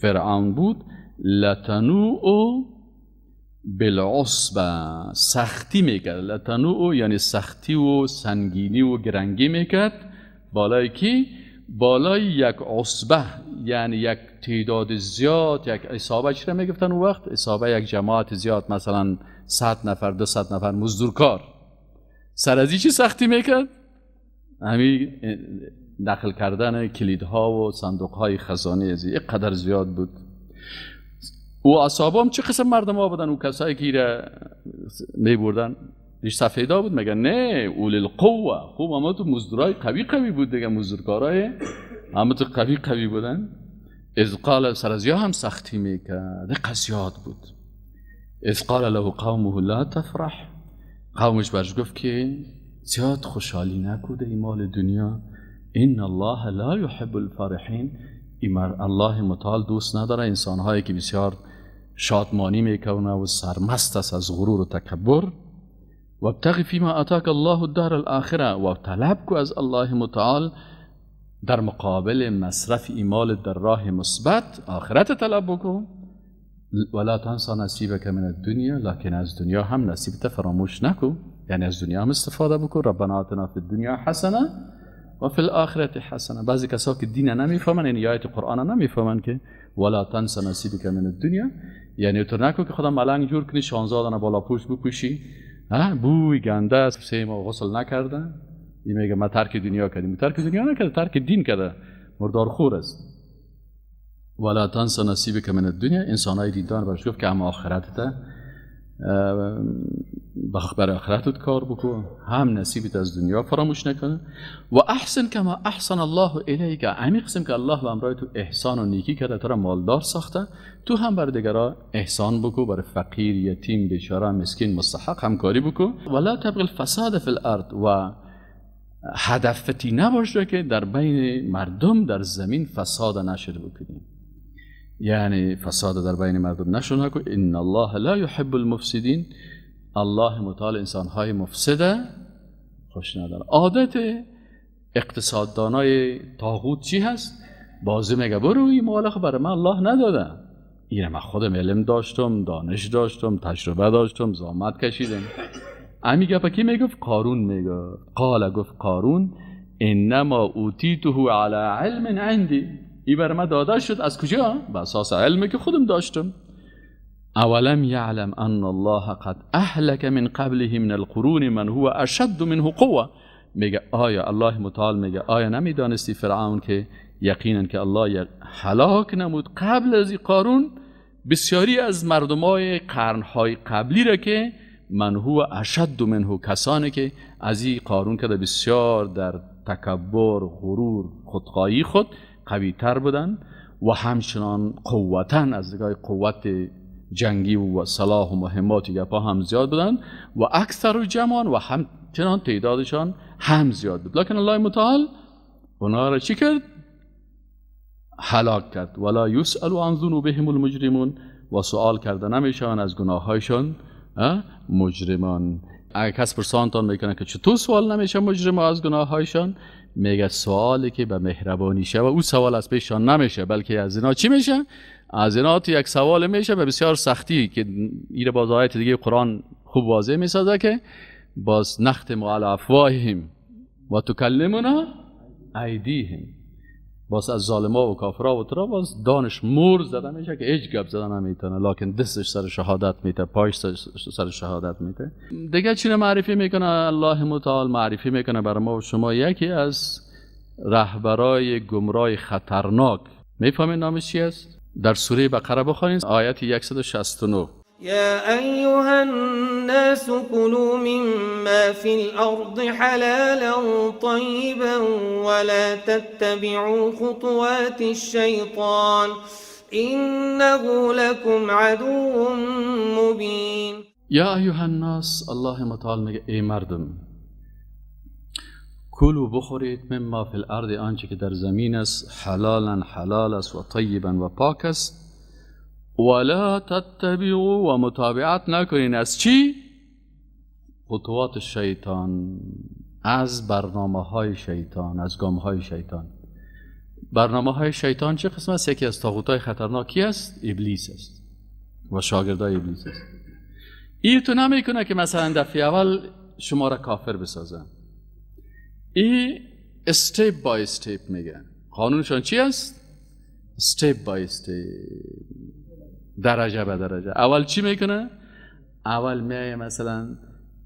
فرعون بود، لتنوء بالعصبه، سختی میکرد. لتنوء یعنی سختی و سنگینی و گرنگی میکرد بالای کی؟ بالای یک عصبه، یعنی یک تعداد زیاد، یک عصابه. چرا میگفتن اون وقت عصابه؟ یک جماعت زیاد، مثلا 100 نفر 200 نفر مزدورکار. سر از چی سختی میکرد؟ همین نقل کردن کلیدها و صندوقهای خزانه از اینقدر زیاد بود. او اصحاب هم چه قسم مردم ها بودن؟ او کسایی که ایره میبردن ریش سفیدا بود، میگن نه اولی القوه. خوب اما تو مزدورای قوی قوی بود دیگه، مزدورکارای اما تو قوی قوی بودن. اذ قال، سر از هم سختی میکرد، قسیات بود. اذ قال له قومه لا تفرح، قومش برش گفت که زیاد خوشحالی نکوده ای مال دنیا، ان الله لا يحب الفرحین، الله متعال دوست نداره انسانهایی که بسیار شادمانی میکنه و سرمست است از غرور و تکبر. وابتغ فیما آتاک الله الدار الاخره، و طلب کو از الله متعال در مقابل مصرف ایمال در راه مثبت آخرت طلب بکن. ولا تنسى نصیبک من الدنیا، لکن از دنیا هم نصیبت فراموش نکن، یعنی از دنیا هم استفاده بکن. ربنا آتنا فی الدنیا حسنه و فی الاخرة حسنه. بعضی کسا که دین نمیفهمن، یعنی آیت قرآن نمیفهمن که ولا تنسى نصیبک من الدنیا، یعنی تو نکن که خدا ملنگ جور کنی 16 دانه بالا پوش بپوشی، بوی گنده است، 3 ماه غسل نکرده، این میگه ما ترک دنیا کردیم. ترک دنیا نکرده، ترک دین کرده، مردار خور است. ولا تنسى نصیبک من الدنیا، انسانای دیندار برش گفت که هم آخرتت برای آخرتت کار بکن، هم نصیبت از دنیا فراموش نکنه. و احسن کما احسن الله الیک، همین قسم که الله به امرای تو احسان و نیکی کرده، تو را مالدار ساخته، تو هم بر دیگرا احسان بکو، بر فقیر، یتیم، بیچاره، مسکین، مستحق همکاری بکو. ولا تبغ الفساد فی الارض، و هدفتی نباشه که در بین مردم در زمین فساد نشر بکنیم، یعنی فساد در بین مردم نشر نکن. ان الله لا يحب المفسدین، الله متعال انسانهای مفسده خوش نداره. عادت اقتصاددانای طاغوت چی هست؟ بازی میگه برو این مال خو برای من الله نداده، اینه من خودم علم داشتم، دانش داشتم، تجربه داشتم، زحمت کشیدم. امی گپا کی میگفت؟ قارون میگفت. قال، گفت قارون انما اوتیته علی علم عندی، این برای من داده شد از کجا؟ به اساس علمی که خودم داشتم. اولم یعلم ان الله قد اهلك من قبله من القرون من هو اشد منه قوه. میگه آیا الله متعال میگه آیا نمیدانستی فرعون که یقینا که الله هلاک نمود قبل از قارون بسیاری از مردمای قرنهای قبلی را که من هو اشد منه، کسانی که از این قارون که بسیار در تکبر، غرور، خودخواهی خود قوی تر بودن و همچنان قوتاً از نگاه قوت جنگی و سلاح و مهمات گپا هم زیاد بودن و اکثر جمان و همچنان تعدادشان هم زیاد بود، لکن الله متعال اونا را چی کرد؟ هلاک کرد. ولا یسأل عن ذنوبهم المجرمون، و سوال کرده نمیشن از گناهایشان مجرمان. اگر کس پرسانتان میکنه که چطور سوال نمیشه مجرم از گناهایشان، میگه سوالی که به مهربانی شه و او سوال از پیشان نمیشه، بلکه از اینا چی میشه؟ از اینا تو یک سوال میشه به بسیار سختی که ایره باز آیت دیگه قرآن خوب واضح میسازه که باز نختم علی افواههم و تکلمنا ایدیهم، باز از ظالما و کافرا و ترا باز دانش مور زده میشه که هیچ گپ زده نمیتونه، لکن دستش سر شهادت میته، پایش سر شهادت میته. دیگه چی رو معرفی میکنه الله متعال؟ معرفی میکنه برای ما و شما یکی از رهبرای گمراه خطرناک. میفهمید نامش چی است؟ در سوره بقره بخوانید آیت 169. یا ایها الناس كلوا مما في الارض حلالا طيبا ولا تتبعوا خطوات الشیطان انه لكم عدو مبین. یا ایها الناس، الله متعال میگه ای مردم، کلوا بخورید مما فی الارض، آنچه که در زمین است، حلالا حلال است و طیبا و پاک است، ولا تتبعوا و متابعت نکنین از چی؟ خطوات شیطان، از برنامه های شیطان، از گام های شیطان. برنامه های شیطان چه قسم است؟ یکی از طاغوت های خطرناکی است، ابلیس است و شاگردای ابلیس است. این تو نمیکنه که مثلا دفعه اول شما را کافر بسازن. این step by step میگن. قانونشان چی است؟ step by step، درجه به درجه. اول چی میکنه؟ اول میایه مثلا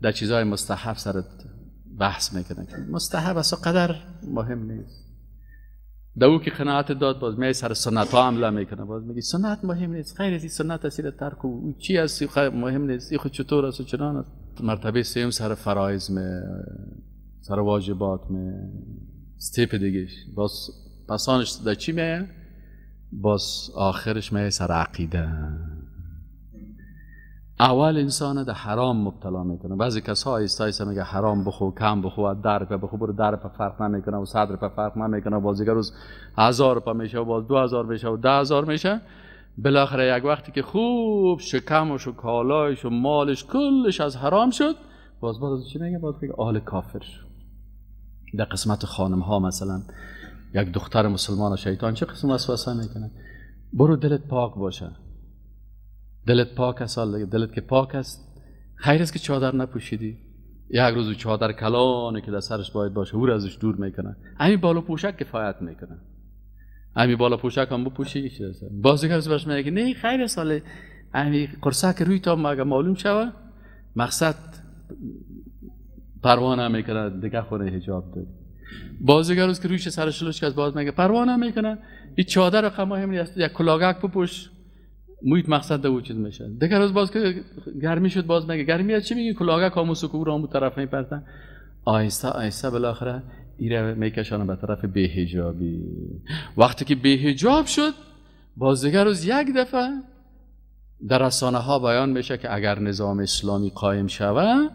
در چیزهای مستحب سرت بحث میکنه که مستحب است قدر مهم نیست. در او که قناعت داد باز میایه سر سنت ها عمله میکنه، باز میگه سنت مهم نیست، خیر از سنت است ترک و چی است مهم نیست، این خود چطور است و چنان است. مرتبه سوم سر فرایض می، سر واجبات می، step دیگه باز پسانش در چی میایه؟ باز آخرش میه سر عقیده. اول انسان در حرام مبتلا میکنه. بعضی کسا آیسته آیسته میگه حرام بخو، کم بخو، در پا بخو، برو در پا فرق نمیکنه و صدر پا فرق نمیکنه، باز دیگه روز 1000 پا میشه و باز 2000 میشه و 10000 میشه. بالاخره یک وقتی که خوب شکمش و کالایش و مالش کلش از حرام شد، باز باز چی میگه؟ باز میگه اهل کافر شد. در قسمت خانم ها مثلا یک دختر مسلمان شیطان چه قسم وسوسه میکنه؟ برو دلت پاک باشه، دلت پاک است، دلت که پاک است خیر است که چادر نپوشیدی. یک روز چادر کلانه که در سرش باید باشه او رو ازش دور میکنه، همین بالا پوشک کفایت میکنه، همین بالا پوشک هم بپوشی چیز است. باز دیگه روز برش میگه نه خیر است، همین قرصک روی تا مگه معلوم شوه مقصد پروانه میکنه دیگه خونه حجاب داره. باز دیگه روز که رویش سرش لوچ کرد باز میگه پروانه میکنه این چادر رقم مهم نیست، یک کلاگک بپوش مویت مقصد دو چیز میشه. دیگه روز باز که گرمی شد باز میگه گرمی از چی میگی؟ کلاگک آموسو که او را طرف میپرتن. آهسته آهسته بالاخره ایره میکشانه به طرف بی‌حجابی. وقتی که بی‌حجاب شد باز دیگه روز یک دفعه در رسانه ها بیان میشه که اگر نظام اسلامی قایم شوه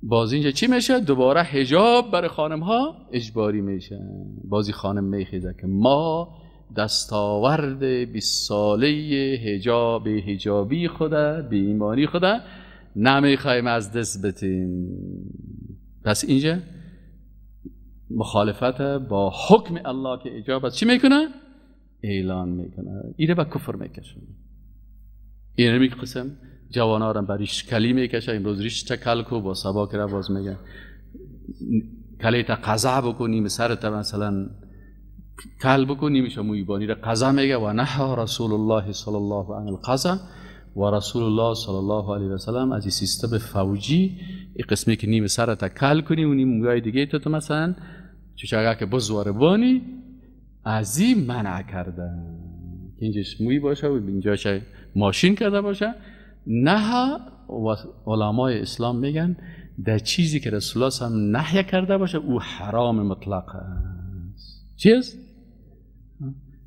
باز اینجا چی میشه؟ دوباره حجاب برای خانم ها اجباری میشه. بازی خانم میخیزه که ما دستاورد 20 ساله حجاب حجابی خوده، بی ایمانی خوده نمیخوایم از دست بتیم. پس اینجا مخالفت با حکم الله که اجاب است چی میکنه؟ اعلان میکنه. ایره به کفر میکشه. اینه می قسم جوانا رو بر کلی میکشه. امروز ریش تکل کو با سبا که باز میگه کلی تا قضا بکنیم سرت مثلا کل بکنیم میشه مویبانی را قضا میگه. و نهى رسول الله صلی الله علیه القضا و رسول الله صلی الله علیه و سلم از این سیستم فوجی، این قسمی که نیم سرت کل کنی و نیم موهای دیگه تو مثلا چوچگه که بزواره بانی، از این منع کردن که اینجاش موی باشه و اینجاش ماشین کرده باشه. نه، و علمای اسلام میگن در چیزی که رسول الله هم نهی کرده باشه او حرام مطلق است. چی است؟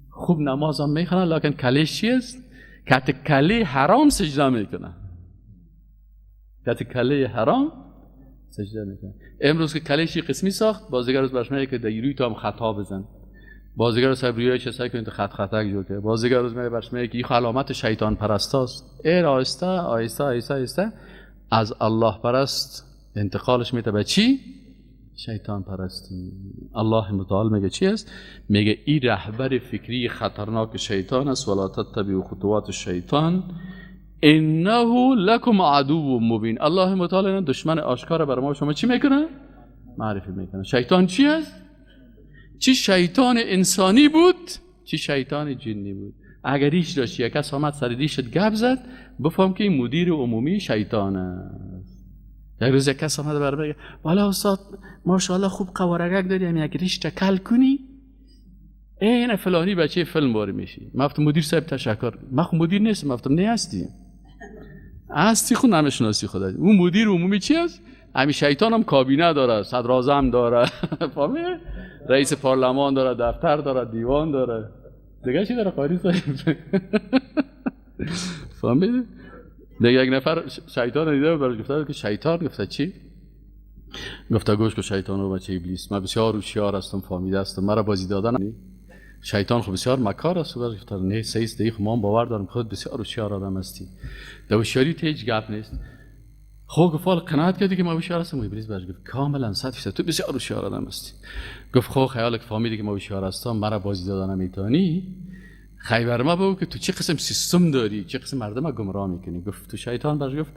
خوب نماز هم میخونه لکن کلیش چی است؟ کت کلی حرام سجده میکنه. کت کلی حرام سجده میکنه. امروز که کلیش قسمی ساخت، بازیگر روز برش میگه که در تو هم خطا بزن، بازیگر روز روی چه سعی کنید خط خطک جور کنه، بازیگر روز میگه برش میگه که این علامت شیطان پرستاست. ای آهسته آهسته آهسته آهسته از الله پرست انتقالش میده به چی؟ شیطان پرستی. الله متعال میگه چی است؟ میگه این رهبر فکری خطرناک شیطان است. ولا تتبعوا خطوات الشیطان انه لکم عدو مبین. الله متعال دشمن آشکار برای ما شما چی میکنه؟ معرفی میکنه. شیطان چی است؟ چی شیطان انسانی بود، چی شیطان جنی بود. اگر ریش داشت یک کس آمد سر ریشت گپ زد، بفهم که این مدیر عمومی شیطان است. یک روز یک کس آمد بر بگه والا استاد ماشاءالله خوب قوارگک داری، همین اگه ریش کل کنی این فلانی بچه فیلم باری میشی. من گفتم مدیر صاحب تشکر، من خود مدیر نیستم. گفتم نه هستی، هستی خود نمیشناسی خدا. اون مدیر عمومی چی است؟ همین شیطان هم کابینه داره، صدر اعظم داره، فهمی؟ رئیس پارلمان داره، دفتر داره، دیوان داره، دیگه چی داره قاری صاحب؟ فهمیدی؟ دیگه یک نفر شیطان دیده براش گفته که شیطان، گفته چی؟ گفته گوش که شیطان و بچه ابلیس، من بسیار هوشیار هستم، فهمیده هستم، مرا بازی دادن. شیطان خب بسیار مکار است. براش گفته نه سیس دیگه، خب من باور دارم خود بسیار هوشیار آدم هستی، در هوشیاری هیچ گپ نیست. خب گفت قناعت کردی که ما هوشیار هستم؟ ابلیس برش گفت کاملا 100% تو بسیار هوشیار آدم هستی. گفت خب خیال که فهمیدی که ما هوشیار هستم، مرا بازی دادن نمیتونی، خیبر ما بگو که تو چه قسم سیستم داری، چه قسم مردم گمراه میکنی. گفت تو شیطان برش گفت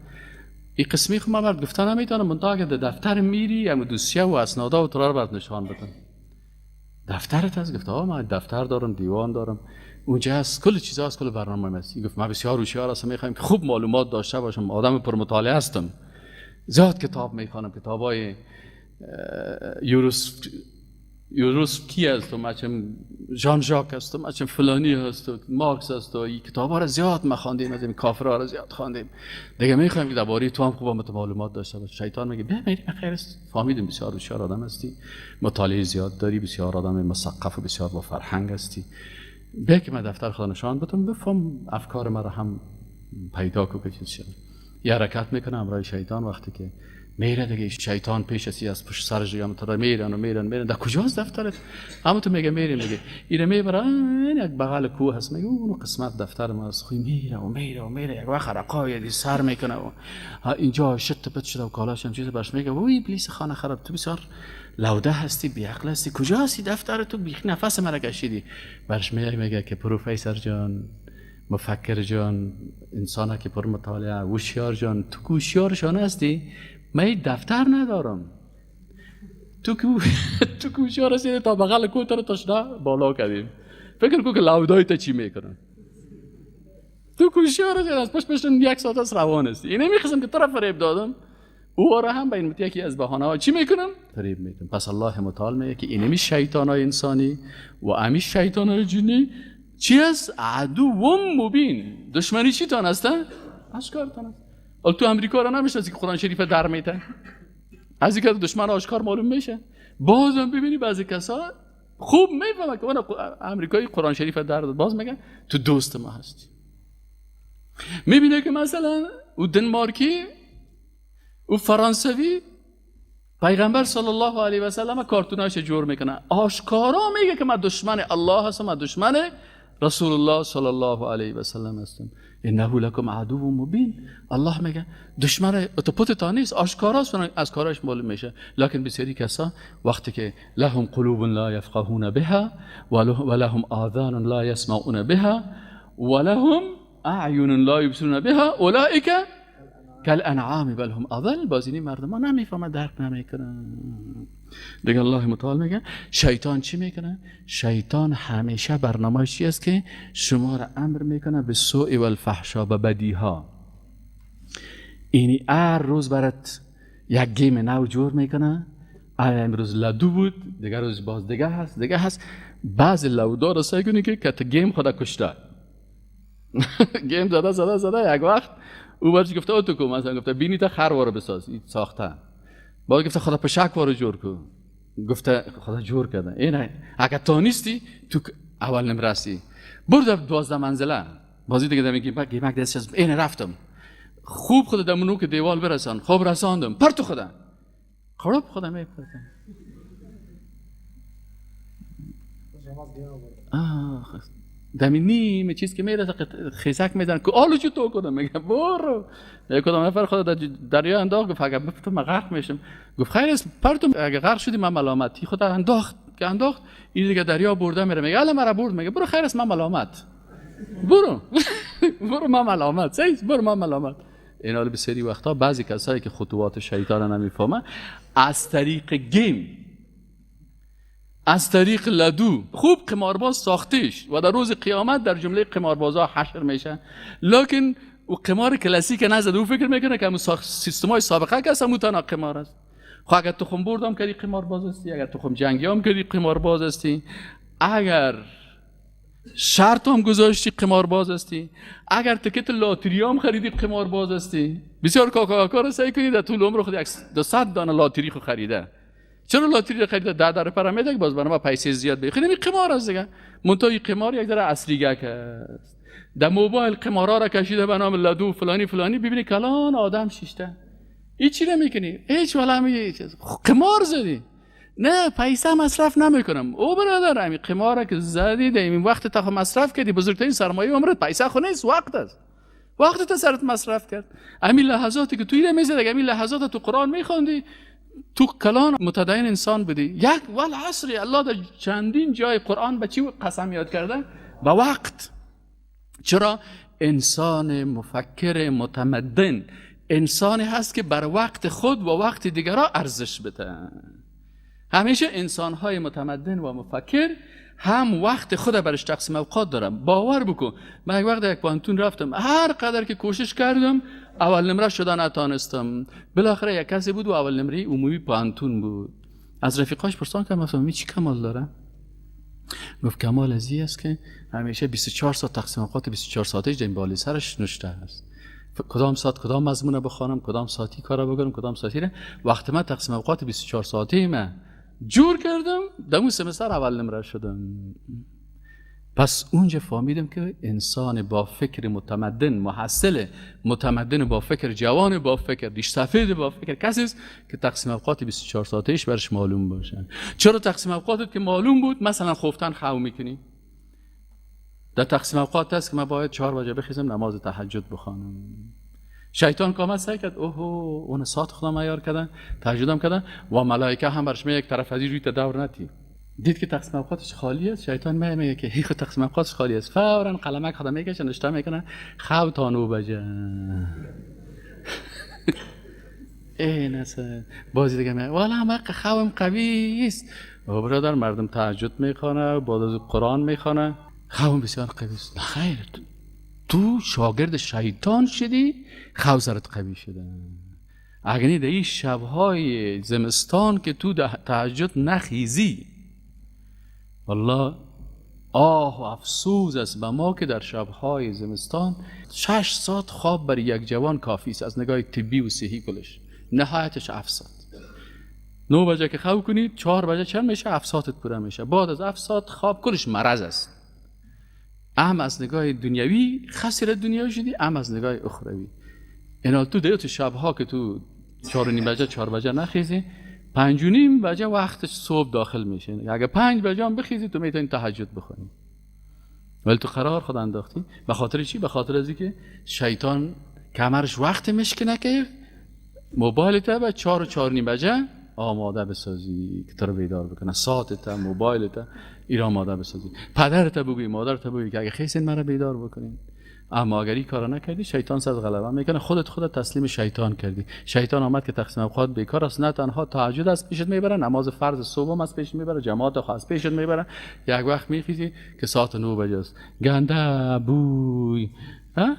این قسمی خب من برات گفتن نمیتونم، منتها اگه در دفتر میری ام دوسیه و اسنادا و تو را برات نشان بدم. دفترت هست؟ گفت آه من دفتر دارم، دیوان دارم، اونجا هست، کل چیزا هست، کل برنامه هست. گفت من بسیار هوشیار هستم، میخوایم که خوب معلومات داشته باشم، آدم پرمطالعه هستم، زیاد کتاب میخوانم، کتابای یوروس کی هست و مچم ژان ژاک هست و مچم فلانی هست و مارکس هست و این کتاب‌ها را زیاد ما خواندیم، از این کافرها را زیاد خواندیم، دیگه میخوایم که درباره تو هم خوب معلومات داشته باش. شیطان میگه بیا میریم خیر است، فهمیدیم بسیار هوشیار آدم هستی، مطالعه زیاد داری، بسیار آدم مثقف و بسیار با فرهنگ هستی، بیا که من دفتر خود نشان بدم، بفهم افکار مرا هم پیدا کو که چیز شد. یه حرکت میکنه همراه شیطان، وقتی که میره دیگه شیطان پیش از پشت سرش دیگه هم میرن و میرن میرن، در کجاست دفترت؟ اما تو میگه میریم دیگه، ایره میبره یک بغل کوه هست، میگه اون قسمت دفتر ما است. خو میره و میره و میره، یک وقت رقای دی سر میکنه و اینجا شت پت شده و کالاش هم چیز برش میگه وای ابلیس خانه خراب، تو بسیار لوده هستی، بی عقل هستی، کجا هستی دفتر تو؟ بی نفس مرا کشیدی. برش میگه که پروفسور جان، مفکر جان، انسان که پر مطالعه، هوشیار جان، تو هوشیارشان هستی، من دفتر ندارم، تو که هوشیار هستی تا بغل کوه تو رو تشنه بالا کردیم، فکر کن که لودای تا چی میکنن، تو که هوشیار هستی از پشت پشتم یک ساعت از روان هستی، اینه میخواستم که تو را فریب دادم، او را هم به این یکی از بهانه ها چی میکنم؟ فریب میکنم. پس الله متعال میگه که اینمی شیطان های انسانی و امی شیطان های جنی چی است؟ عدو مبین، دشمنی چی تان هستن؟ آشکارتان است. حالا تو امریکا را نمیشناسی که قرآن شریف در میته، از اینکه دشمن آشکار معلوم میشه. بازم ببینی بعضی کسا خوب میفهمن که اون امریکایی قرآن شریف در داد، باز میگن تو دوست ما هستی. میبینه که مثلا او دنمارکی، او فرانسوی، پیغمبر صلی الله علیه و سلم کارتوناش جور میکنه، آشکارا میگه که من دشمن الله هستم، من دشمن رسول الله صلی الله علیه و سلم هستم. انه لکم عدو مبین. الله میگه دشمن تو پت نیست، آشکاراست، از کاراش معلوم میشه. لکن بسیاری کسا وقتی که لهم قلوب لا یفقهون بها و لهم آذان لا یسمعون بها و لهم اعین لا یبصرون بها اولئک کالانعام بل هم اضل. باز اینی مردم ها نمیفهمن، درک نمیکنن دیگه. الله متعال میگه شیطان چی میکنه؟ شیطان همیشه برنامه‌اش چی است؟ که شما را امر میکنه به سوء و الفحشا، به بدی ها. اینی هر روز برات یک game نو جور میکنه. امروز لدو بود، دیگه روز باز دیگه هست، دیگه هست. بعضی لودا رو سعی کنی که کت game خدا کشته game زده زده زده، یک وقت او برش گفته او تو کو، مثلا گفته بینی تا خروارو بساز، این ساخته. بعد گفته خدا پشک وارو جور کو، گفته خدا جور کرده. این اگه تو نیستی تو اول نمره هستی. برد 12 منزله بازی دیگه دمی گیمک دستش این رفتم خوب خود دمونو که دیوال برسان، خوب رساندم، پرتو خدا قرب خدا میپرتم. آه دمی نیم چیز که میرسه خیزک میزنن که آلو چی تو کنم، میگم برو. یک کدام نفر خدا در دریا انداخت، گفت اگه بفتم غرق میشم. گفت خیر است پرتم، اگه غرق شدی من ملامتی. خدا انداخت که انداخت، این دیگه دریا برده میره، میگه الان مرا برد، میگه برو خیر است من ملامت، برو برو من ملامت، سیس برو من ملامت. این حال بسیاری وقتا بعضی کسایی که خطوات شیطان نمیفهمن از طریق game، از طریق لدو، خوب قمارباز ساختیش و در روز قیامت در جمله قماربازها حشر میشه، لکن او قمار کلاسیک نزد، او فکر میکنه که همون سیستمای سابقه که همون تنها قمار است. خب اگر تخم بردم کردی قمارباز هستی، اگر تخم جنگی هم کردی قمارباز هستی، اگر شرط هم گذاشتی قمارباز هستی، اگر تکت لاتری هم خریدی قمارباز هستی. بسیار کاکا را سعی کنید در طول عمر خود 200 دانه لاتری خو خریده. چرا لاتری رو خریده؟ 10 در پرمیده که باز برای ما پیسه زیاد بده. خیلی قمار است دیگه. منتها این قمار یک ذره عصریگک است. در موبایل قمارا را کشیده به نام لدو فلانی فلانی، ببینی کلان آدم شیشته. هیچ چی نمیکنی، هیچ ولا می چیز. قمار زدی. نه پیسه مصرف نمیکنم. او برادر همین قمار که زدی در این وقت تا مصرف کردی، بزرگترین سرمایه عمرت پیسه خو نیست، وقت است. وقت تا سرت مصرف کرد. همین لحظاتی که تو اینو میزدی، همین لحظات تو قرآن میخوندی، تو کلان متدین انسان بودی. یک والعصر، الله در چندین جای قرآن به چی قسم یاد کرده؟ به وقت. چرا؟ انسان مفکر متمدن انسانی هست که بر وقت خود و وقت دیگران ارزش بده. همیشه انسانهای متمدن و مفکر هم وقت خود برش تقسیم اوقات دارم. باور بکن من یک وقت یک پانتون رفتم، هر قدر که کوشش کردم اول نمره شده نتانستم. بالاخره یک کسی بود و اول نمره عمومی پانتون بود. از رفیقاش پرسان کردم، گفتم چی کمال داره؟ گفت کمال از این است که همیشه 24 ساعت تقسیم اوقات 24 ساعته در بالای سرش نشته است. کدام ساعت کدام مضمون بخوانم، کدام ساعتی کارا بکنم، کدام ساعتی را. وقت من تقسیم اوقات 24 ساعته من جور کردم، در اون سمستر اول نمره شدم. پس اونجا فهمیدم که انسان با فکر متمدن، محصل متمدن با فکر، جوان با فکر، ریش سفید با فکر، کسی است که تقسیم اوقات 24 ساعتهش برش معلوم باشه. چرا تقسیم اوقاتت که معلوم بود، مثلا خفتن خو میکنی، در تقسیم اوقات است که من باید 4 بجه بخیزم نماز تهجد بخوانم. شیطان کامد سعی کرد، اوه اون ساعت خدا معیار کردن، تهجدم کردن و ملائکه هم برش می یک طرف از روی دور نتی. دید که تقسیم اوقاتش خالی است، شیطان میگه که هیچ تقسیم اوقاتش خالی است، فوراً قلمک خدا میکشه نشته میکنه خو تا 9 بجه. ای نسه بازی دیگه میگه والا ما خوم قوی است. و برادر مردم تهجد میخوانه، بعد از قرآن میخوانه، خوم بسیار قوی است. خیر، تو شاگرد شیطان شدی، خو سرت قوی شده. اگه در این شب‌های زمستان که تو تهجد نخیزی، والله آه و افسوس است به ما که در شب‌های زمستان 6 ساعت خواب برای یک جوان کافی است از نگاه طبی و صحی کلش، نهایتش 7 ساعت. 9 بجه که خواب کنید 4 بجه چند میشه؟ 7 ساعتت پوره میشه. بعد از 7 ساعت خواب کلش مرض است. ام از نگاه دنیوی خسر دنیا شدی، ام از نگاه اخروی. اینا تو دیو تو شب‌ها که تو 4:30 بجه 4 بجه نخیزی، 5:30 بجه وقت صبح داخل میشه. اگه 5 بجه هم بخیزی تو میتونی تهجد بخونی. ولی تو قرار خود انداختی. به خاطر چی؟ به خاطر از اینکه شیطان کمرش وقت مشکنه که موبایل تا به 4 و 4:30 بجه آماده بسازی که تو رو بیدار بکنه. ساعت تا موبایل تا ایران آماده بسازی. پدرت بگویی، مادرت بگویی که اگه خیسین مرا بیدار بکنین. اما اگر این کارو نکردی شیطان سر غلبه میکنه، خودت تسلیم شیطان کردی. شیطان آمد که تقسیم اوقات بیکار است، نه تنها تهجد از پیشت میبره، نماز فرض صبح هم از پیشت میبره، جماعت خو از پیشت میبره. یک وقت میخیزی که ساعت 9 بجه است، گنده بوی ها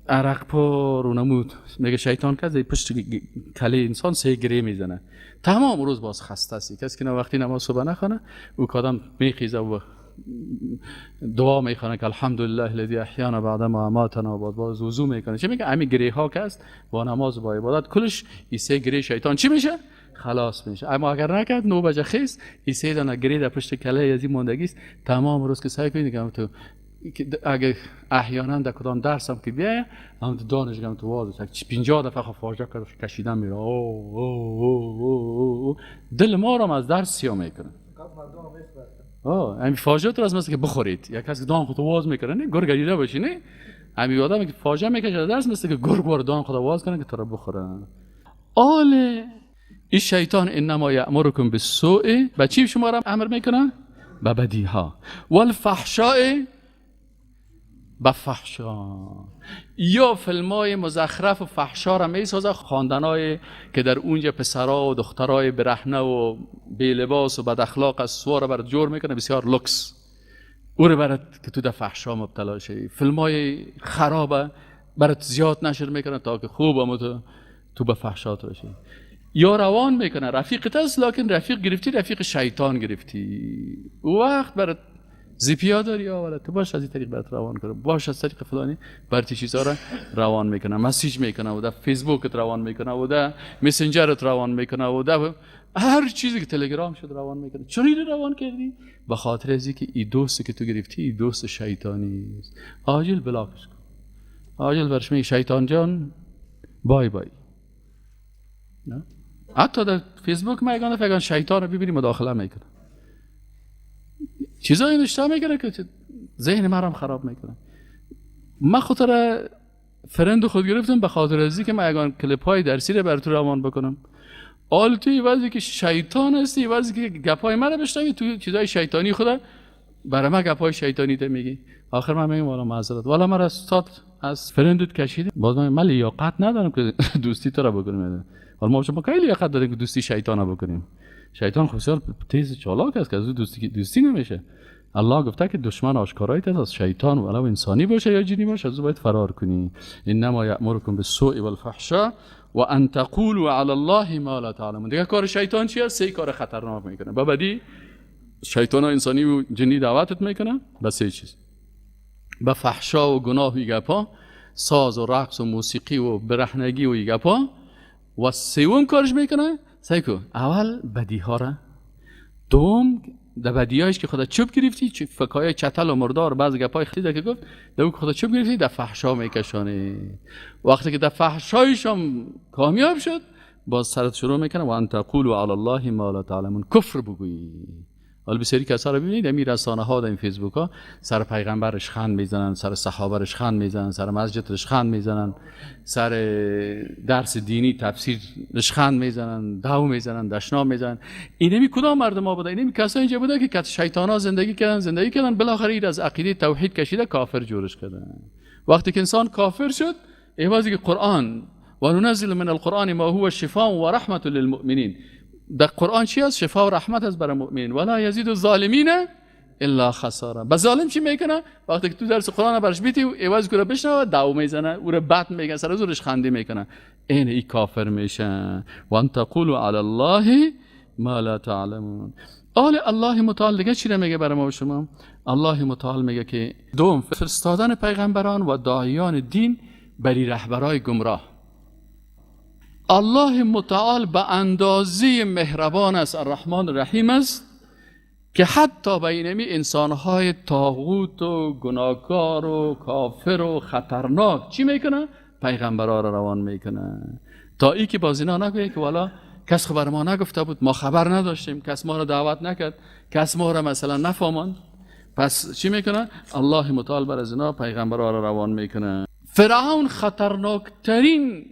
عرق پر و نمود. میگه شیطان که پشت کله انسان سه گره میزنه، تمام روز باز خسته است. کسی که وقتی نماز صبح نخونه او کادم میخیزه و دعا میخونه که الحمدلله الذی احیانا بعد ما اماتنا، و باز وضو میکنه. چه میگه؟ همین گره ها که است با نماز و با عبادت کلش این سه گره شیطان چی میشه؟ خلاص میشه. اما اگر نکرد 9 بجه خیز، این سه دانه گره در پشت کله از این ماندگی است. تمام روز که سعی کنید که تو اگه احیانا در کدام درس هم که بیایه هم تو دانشگاه هم تو واضح 50 دفعه خب فاجعه کشیدن میره، او او او او دل ما رو از درس سیاه میکنه. همین فاجعه تو از مثل که بخورید، یک کسی که دان خود واز میکنه نه گرگ دیده باشی، نه همین آدمی که فاجعه میکشه درس مثل که گرگ وار دان خود واز کنه که تو رو بخوره. آل این شیطان انما یأمرکم بالسوء، به چی شما را امر میکنه؟ به بدیها، والفحشاء، به فحشا. یا فیلمای مزخرف و فحشا را میسازه، خواندنای که در اونجا پسرا و دخترای برهنه و بی لباس و بد اخلاق از سوار برات جور میکنه، بسیار لوکس، او رو برات که تو در فحشا مبتلا شی. فیلمای خرابه برات زیاد نشر میکنه تا که خوب هم تو به فحشا بشی. یا روان میکنه، رفیقت است لکن رفیق گرفتی، رفیق شیطان گرفتی، او وقت برات زیپیا داری یا ولی تو باش از این طریق برات روان کنه، باش از طریق فلانی برات چیزا را روان میکنه، message میکنه و در فیسبوکت روان میکنه و در مسنجرت روان میکنه و در هر چیزی که تلگرام شد روان میکنه. چرا اینو روان کردی؟ به خاطر از اینکه این دوستی که تو گرفتی این دوست شیطانی است. عاجل block ش کن، عاجل برش میگی شیطان جان bye bye. نه حتی در فیسبوک ما یگان دفعه شیطان رو ببینی مداخله میکنه، چیزایی نشته میکنه که ذهن مرا خراب میکنه. من خود را friend خود گرفتم به خاطر از اینکه من یگان کلیپ های درسی رو بر تو روان بکنم. آل توی وضعی که شیطان هستی، وضعی که گپای مرا بشنوی، تو چیزای شیطانی خدا برای من گپای شیطانی ته میگی. آخر من میگم والا معذرت، والا مرا استاد از friend ت کشید، باز من لیاقت ندارم که دوستی تو را بکنم. حالا ما شما خیلی لیاقت داریم که دوستی شیطان بکنیم. شیطان خب بسیار تیز چالاک است که از او دوستی نمیشه. الله گفته که دشمن آشکارایت از شیطان ولو انسانی باشه یا جنی باشه، از او باید فرار کنی. انما یأمرکم بالسوء والفحشاء و ان تقولوا علی الله ما لا تعلمون. دیگه کار شیطان چی است؟ سه کار خطرناک میکنه. با بدی شیطان انسانی و جنی دعوتت میکنه به سه چیز: به فحشا و گناه و گپا، ساز و رقص و موسیقی و برهنگی و گپا. و سوم کارش میکنه سیکو اول بدی ها را، دوم در بدیهایش که خدا چوب گرفتی، فکای چتل و مردار بعض گپای خیلی که گفت در او خدا چوب گرفتی در فحشا میکشانه. وقتی که در فحشایش هم کامیاب شد باز سرت شروع میکنه و ان تقولوا علی الله ما لا تعلمون، کفر بگویی. حالا بسیاری کسا رو ببینید در رسانه ها، در این فیسبوک ها، سر پیغمبر رشخند میزنن، سر صحابه رشخند میزنن، سر مسجد رشخند میزنن، سر درس دینی تفسیر رشخند میزنن، دعو میزنن، دشنام میزنن. اینمی کدام مردم ها بوده؟ اینمی کسایی اینجا بوده که شیطان ها زندگی کردن، بالاخره این از عقیده توحید کشیده کافر جورش کردن. وقتی که انسان کافر شد، ایوازی که قرآن و ننزل من القرآن ما هو شفاء و رحمت للمؤمنین، در قرآن چی است؟ شفا و رحمت است برای مؤمنین. ولا یزید الظالمین الا خساره. به ظالم چی میکنه؟ وقتی که تو درس قرآن برش بیتی و عوض کنه بشنوه، دعو میزنه، او رو بد میگه، سر زورش خنده میکنه، این ای کافر میشه. و ان تقولوا علی الله ما لا تعلمون. آل الله متعال دیگه چی میگه برای ما و شما؟ الله متعال میگه که دوم فرستادن پیغمبران و داعیان دین بری رهبرای گمراه. الله متعال به اندازه مهربان است، الرحمن الرحیم است، که حتی به اینمی انسانهای طاغوت و گناهکار و کافر و خطرناک چی میکنه؟ پیغمبرها را روان میکنه تا ای که باز اینا نگویه که والا کس خبر ما نگفته بود، ما خبر نداشتیم، کس ما را دعوت نکرد، کس ما را مثلا نفهماند. پس چی میکنه؟ الله متعال بر از اینا پیغمبرها را روان میکنه. فرعون خطرناکترین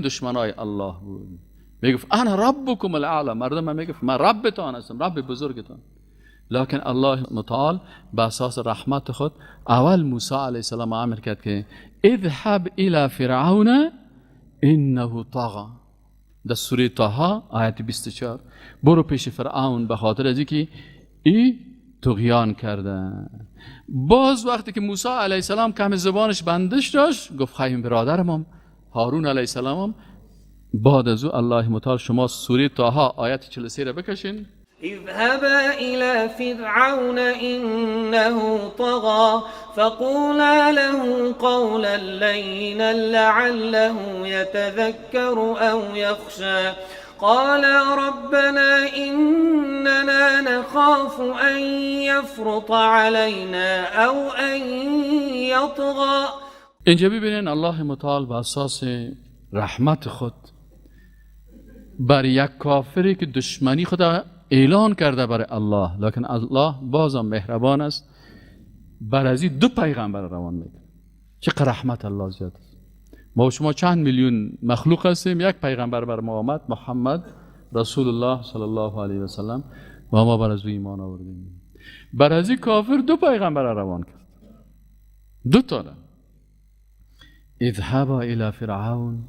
دشمنای الله بود. میگفت انا ربکم الاعلی، مردم من میگفت من ربتان هستم، رب بزرگتان. لکن الله متعال به اساس رحمت خود اول موسی علیه السلام امر کرد که اذهب الى فرعون انه طغى. در سوره طه آیت 24 برو پیش فرعون به خاطر از اینکه ای طغیان کرده. باز وقتی که موسی علیه السلام کم زبانش بندش داشت، گفت خواهیم برادرم هارون علیه السلام. بعد از او الله متعال شما سوره طه آیت 43 را بکشین. اذهبا إلى فرعون إنه طغى فقولا له قولا لينا لعله يتذكر أو يخشى قالا ربنا إننا نخاف أن يفرط علينا أو أن يطغى. اینجا ببینین الله متعال به اساس رحمت خود بر یک کافری که دشمنی خود اعلان کرده برای الله، لکن الله بازم مهربان است، بر از این دو پیغمبر روان میکنه. چه رحمت الله زیاد است. ما و شما چند میلیون مخلوق هستیم، یک پیغمبر بر ما آمد، محمد رسول الله صلی الله علیه و سلم، و ما بر از او ایمان آوردیم. بر از این کافر دو پیغمبر روان کرد، دو تا. اذهبا الی فرعون،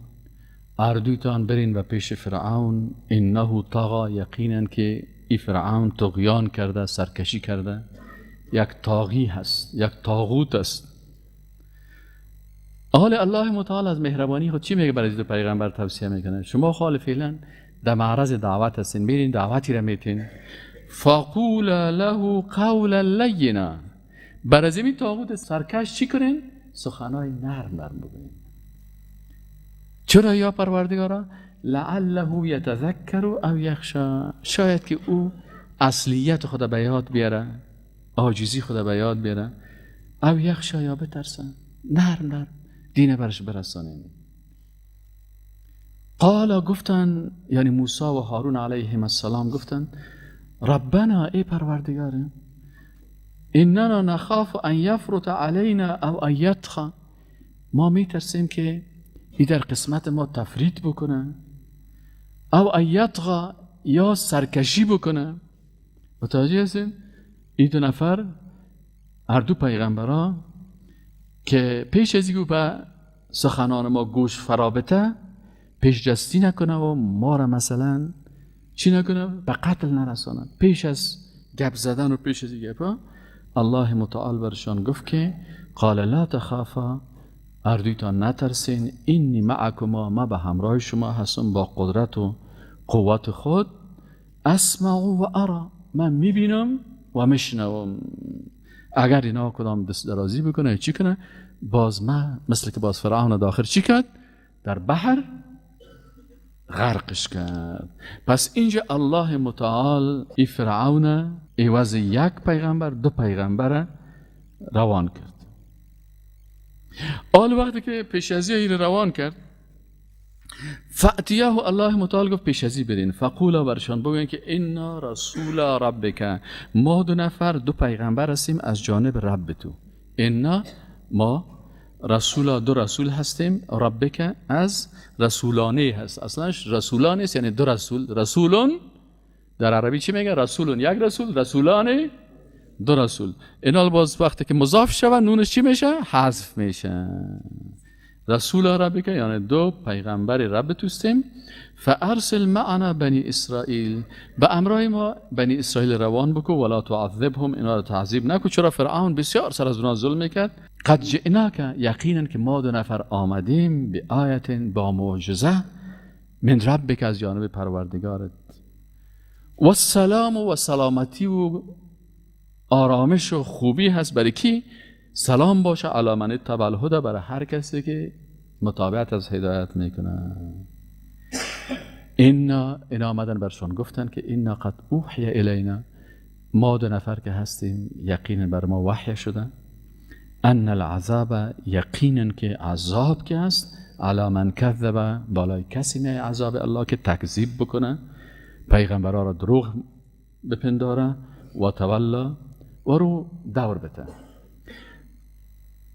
اردویتان برین و پیش فرعون، انه طغا، یقینا که ای فرعون طغیان کرده، سرکشی کرده، یک طاغی هست، یک طاغوت است. حال الله متعال از مهربانی خود چی میگه برای دو پیغمبر توصیه میکنه؟ شما خال فعلا در معرض دعوت هستین، میرین دعوتی را میتین، فقول له قولا لینا، بر از این طاغوت سرکش چی کنین؟ سخنای نرم نرم بگوین. چرا یا پروردگارا؟ لعله یتذکر او یخشا، شاید که او اصلیت خود به یاد بیاره، عاجزی خود به یاد بیاره، او یخشا یا بترسه. نرم نرم دین برش برسانیم. قالا گفتن، یعنی موسی و هارون علیهم السلام گفتن ربنا، ای پروردگار، اننا نخاف ان یفرط علینا او ان یطغی، ما میترسیم که ای در قسمت ما تفرید بکنه، او ان یطغی یا سرکشی بکنه. متوجه هستین؟ این دو نفر هر دو پیغمبرا که پیش از اینکه به سخنان ما گوش فرابطه پیش دستی نکنه و ما را مثلا چی نکنه، به قتل نرسانه، پیش از گپ زدن و پیش از گپا الله متعال برشان گفت که قال لا تخافا، اردویتان نترسین، اینی معکما، ما به همراه شما هستم با قدرت و قوت خود، اسمع و ارا، من میبینم و میشنوم. اگر اینا کدام دست درازی بکنه چی کنه، باز ما مثل که باز فرعون داخل چی کرد؟ در بحر غرقش کرد. پس اینجا الله متعال ای فرعون عوض یک پیغمبر دو پیغمبر روان کرد. آل وقتی که پیش از این روان کرد، فأتیه الله متعال گفت پیش ازی برین، فقولا برشان بگوین که انا رسول ربک، ما دو نفر دو پیغمبر هستیم از جانب رب تو. انا ما رسول، دو رسول هستیم، ربک از رسولانه هست، اصلا رسولانه است، یعنی دو رسول. رسولون در عربی چی میگه؟ رسولون یک رسول، رسولانه دو رسول. اینا باز وقتی که مضاف شوه نونش چی میشه؟ حذف میشه. رسول ربک یعنی دو پیغمبر رب توستیم. فارسل معنا بنی اسرائیل، به امرای ما بنی اسرائیل روان بکو، ولا تعذبهم، اینا را تعذیب نکو. چرا فرعون بسیار سر از اونا ظلم میکرد. قد جئناک، یقینا که ما دو نفر آمدیم، به آیت، با معجزه، من ربک، از جانب پروردگارت، و السلام و سلامتی و آرامش و خوبی هست برای کی؟ سلام باشه علی من اتبع الهدی، برای هر کسی که متابعت از هدایت میکنه. اینا آمدن برشان گفتن که اینا قد اوحی الینا، ما دو نفر که هستیم یقینا بر ما وحی شده، ان العذاب، یقینا که عذاب که هست، علی من کذب، بالای کسی می عذاب الله که تکذیب بکنه، پیغمبرا را دروغ بپنداره و تولا و رو دور بته.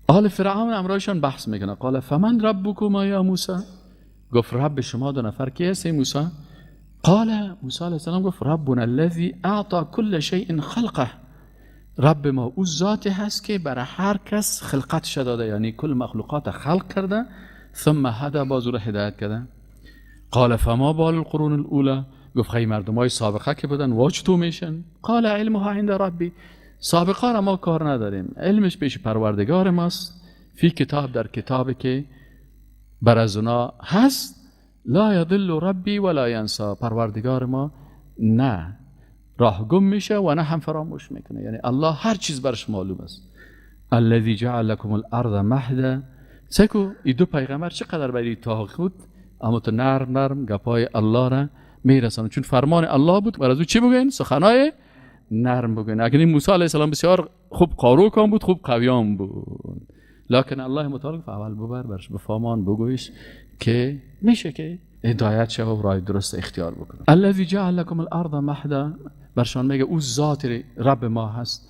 آل فرعون امرایشان بحث میکنه. قال فمن ربکما یا موسی، گفت رب شما دو نفر کی هست موسی؟ قال موسی علیه السلام گفت ربنا الذی اعطى كل شیء خلقه، رب ما او ذاتی هست که برای هر کس خلقتش داده، یعنی کل مخلوقات خلق کرده، ثم هدى، باز او را هدایت کرده. قال فما بال القرون الاولى، گفت خیلی مردم های سابقه که بودن واج تو میشن. قال علمها عند ربی، سابقه را ما کار نداریم، علمش پیش پروردگار ماست، فی کتاب، در کتابی که بر از اونا هست، لا یضل ربی ولا ینسا، پروردگار ما نه راه گم میشه و نه هم فراموش میکنه، یعنی الله هر چیز برش معلوم است. الذی جعل لكم الارض مهدا، سکو این دو پیغمبر چقدر برای طاغوت اما تو نرم نرم گپای الله را میرسانه، چون فرمان الله بود بر از او چی بگین؟ سخنای نرم بگین. اگر این موسی علیه السلام بسیار خوب قاروکان بود، خوب قویان بود، لکن الله متعال گفت اول ببر برش بفامان بگویش که میشه که هدایت شه و راه درست اختیار بکنه. الذی جعل لكم الارض مهدا، برشان میگه او ذات رب ما هست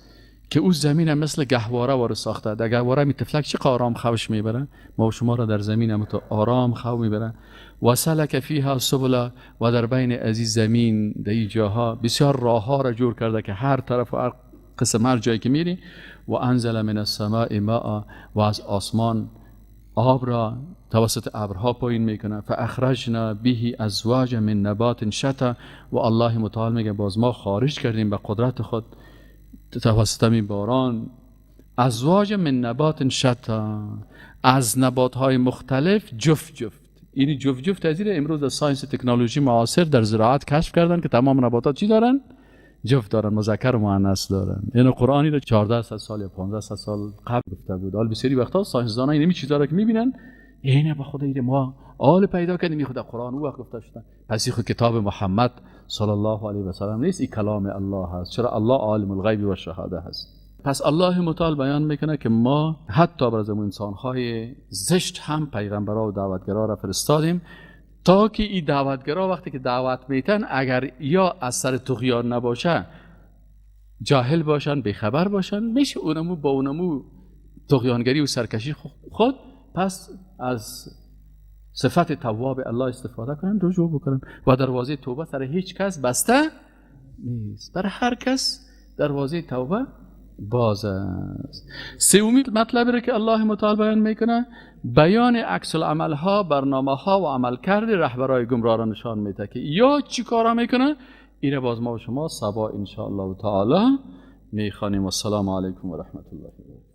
که او زمین مثل گهواره وارد ساخته. در گهواره می طفلک چه آرام خوش میبره، ما و شما را در زمین هم تو آرام خو میبره. و سلک فیها سبلا، و در بین از این زمین در این جاها بسیار راه ها را جور کرده که هر طرف و هر قسم هر جایی که میری. و انزل من السماء ماء، و از آسمان آب را توسط ابرها پایین میکنه. فاخرجنا به ازواج من نبات شتا، و الله متعال میگه باز ما خارج کردیم به قدرت خود توسط این باران ازواج من نبات شتا، از نبات های مختلف جفت جفت. این جفت جفت از امروز در science تکنولوژی معاصر در زراعت کشف کردن که تمام نباتات چی دارن؟ جفت دارن، مذکر و مؤنث دارن. یعنی قرآنی رو 1400 سال یا 1500 سال قبل گفته بود. حال بسیاری وقتا science دانا این چیزا رو که میبینن اینه با خدا ایره ما آل پیدا کردیم، این خود قرآن او وقت گفته شده. پس این خود کتاب محمد صلی الله علیه و سلم نیست، این کلام الله هست. چرا الله عالم الغیب و شهاده هست. پس الله متعال بیان میکنه که ما حتی بر از انسانهای زشت هم پیغمبرا و دعوتگرا را فرستادیم تا که این دعوتگرا وقتی که دعوت میتن اگر یا از سر طغیان نباشه، جاهل باشن، بیخبر باشن، میشه اونمو با اونمو طغیانگری و سرکشی خود پس از صفت تواب الله استفاده کنن، رجوع بکنن. و دروازه توبه سر هیچ کس بسته نیست، برای هر کس دروازه توبه باز است. سومی مطلبی را که الله متعال بیان میکنه بیان عکس العمل ها، برنامه ها و عملکرد رهبرای گمراه را نشان میده که یا چی کارا میکنه. اینه باز ما و شما صبا ان شاء الله تعالی میخوانیم. و السلام علیکم و رحمت الله و برکاته.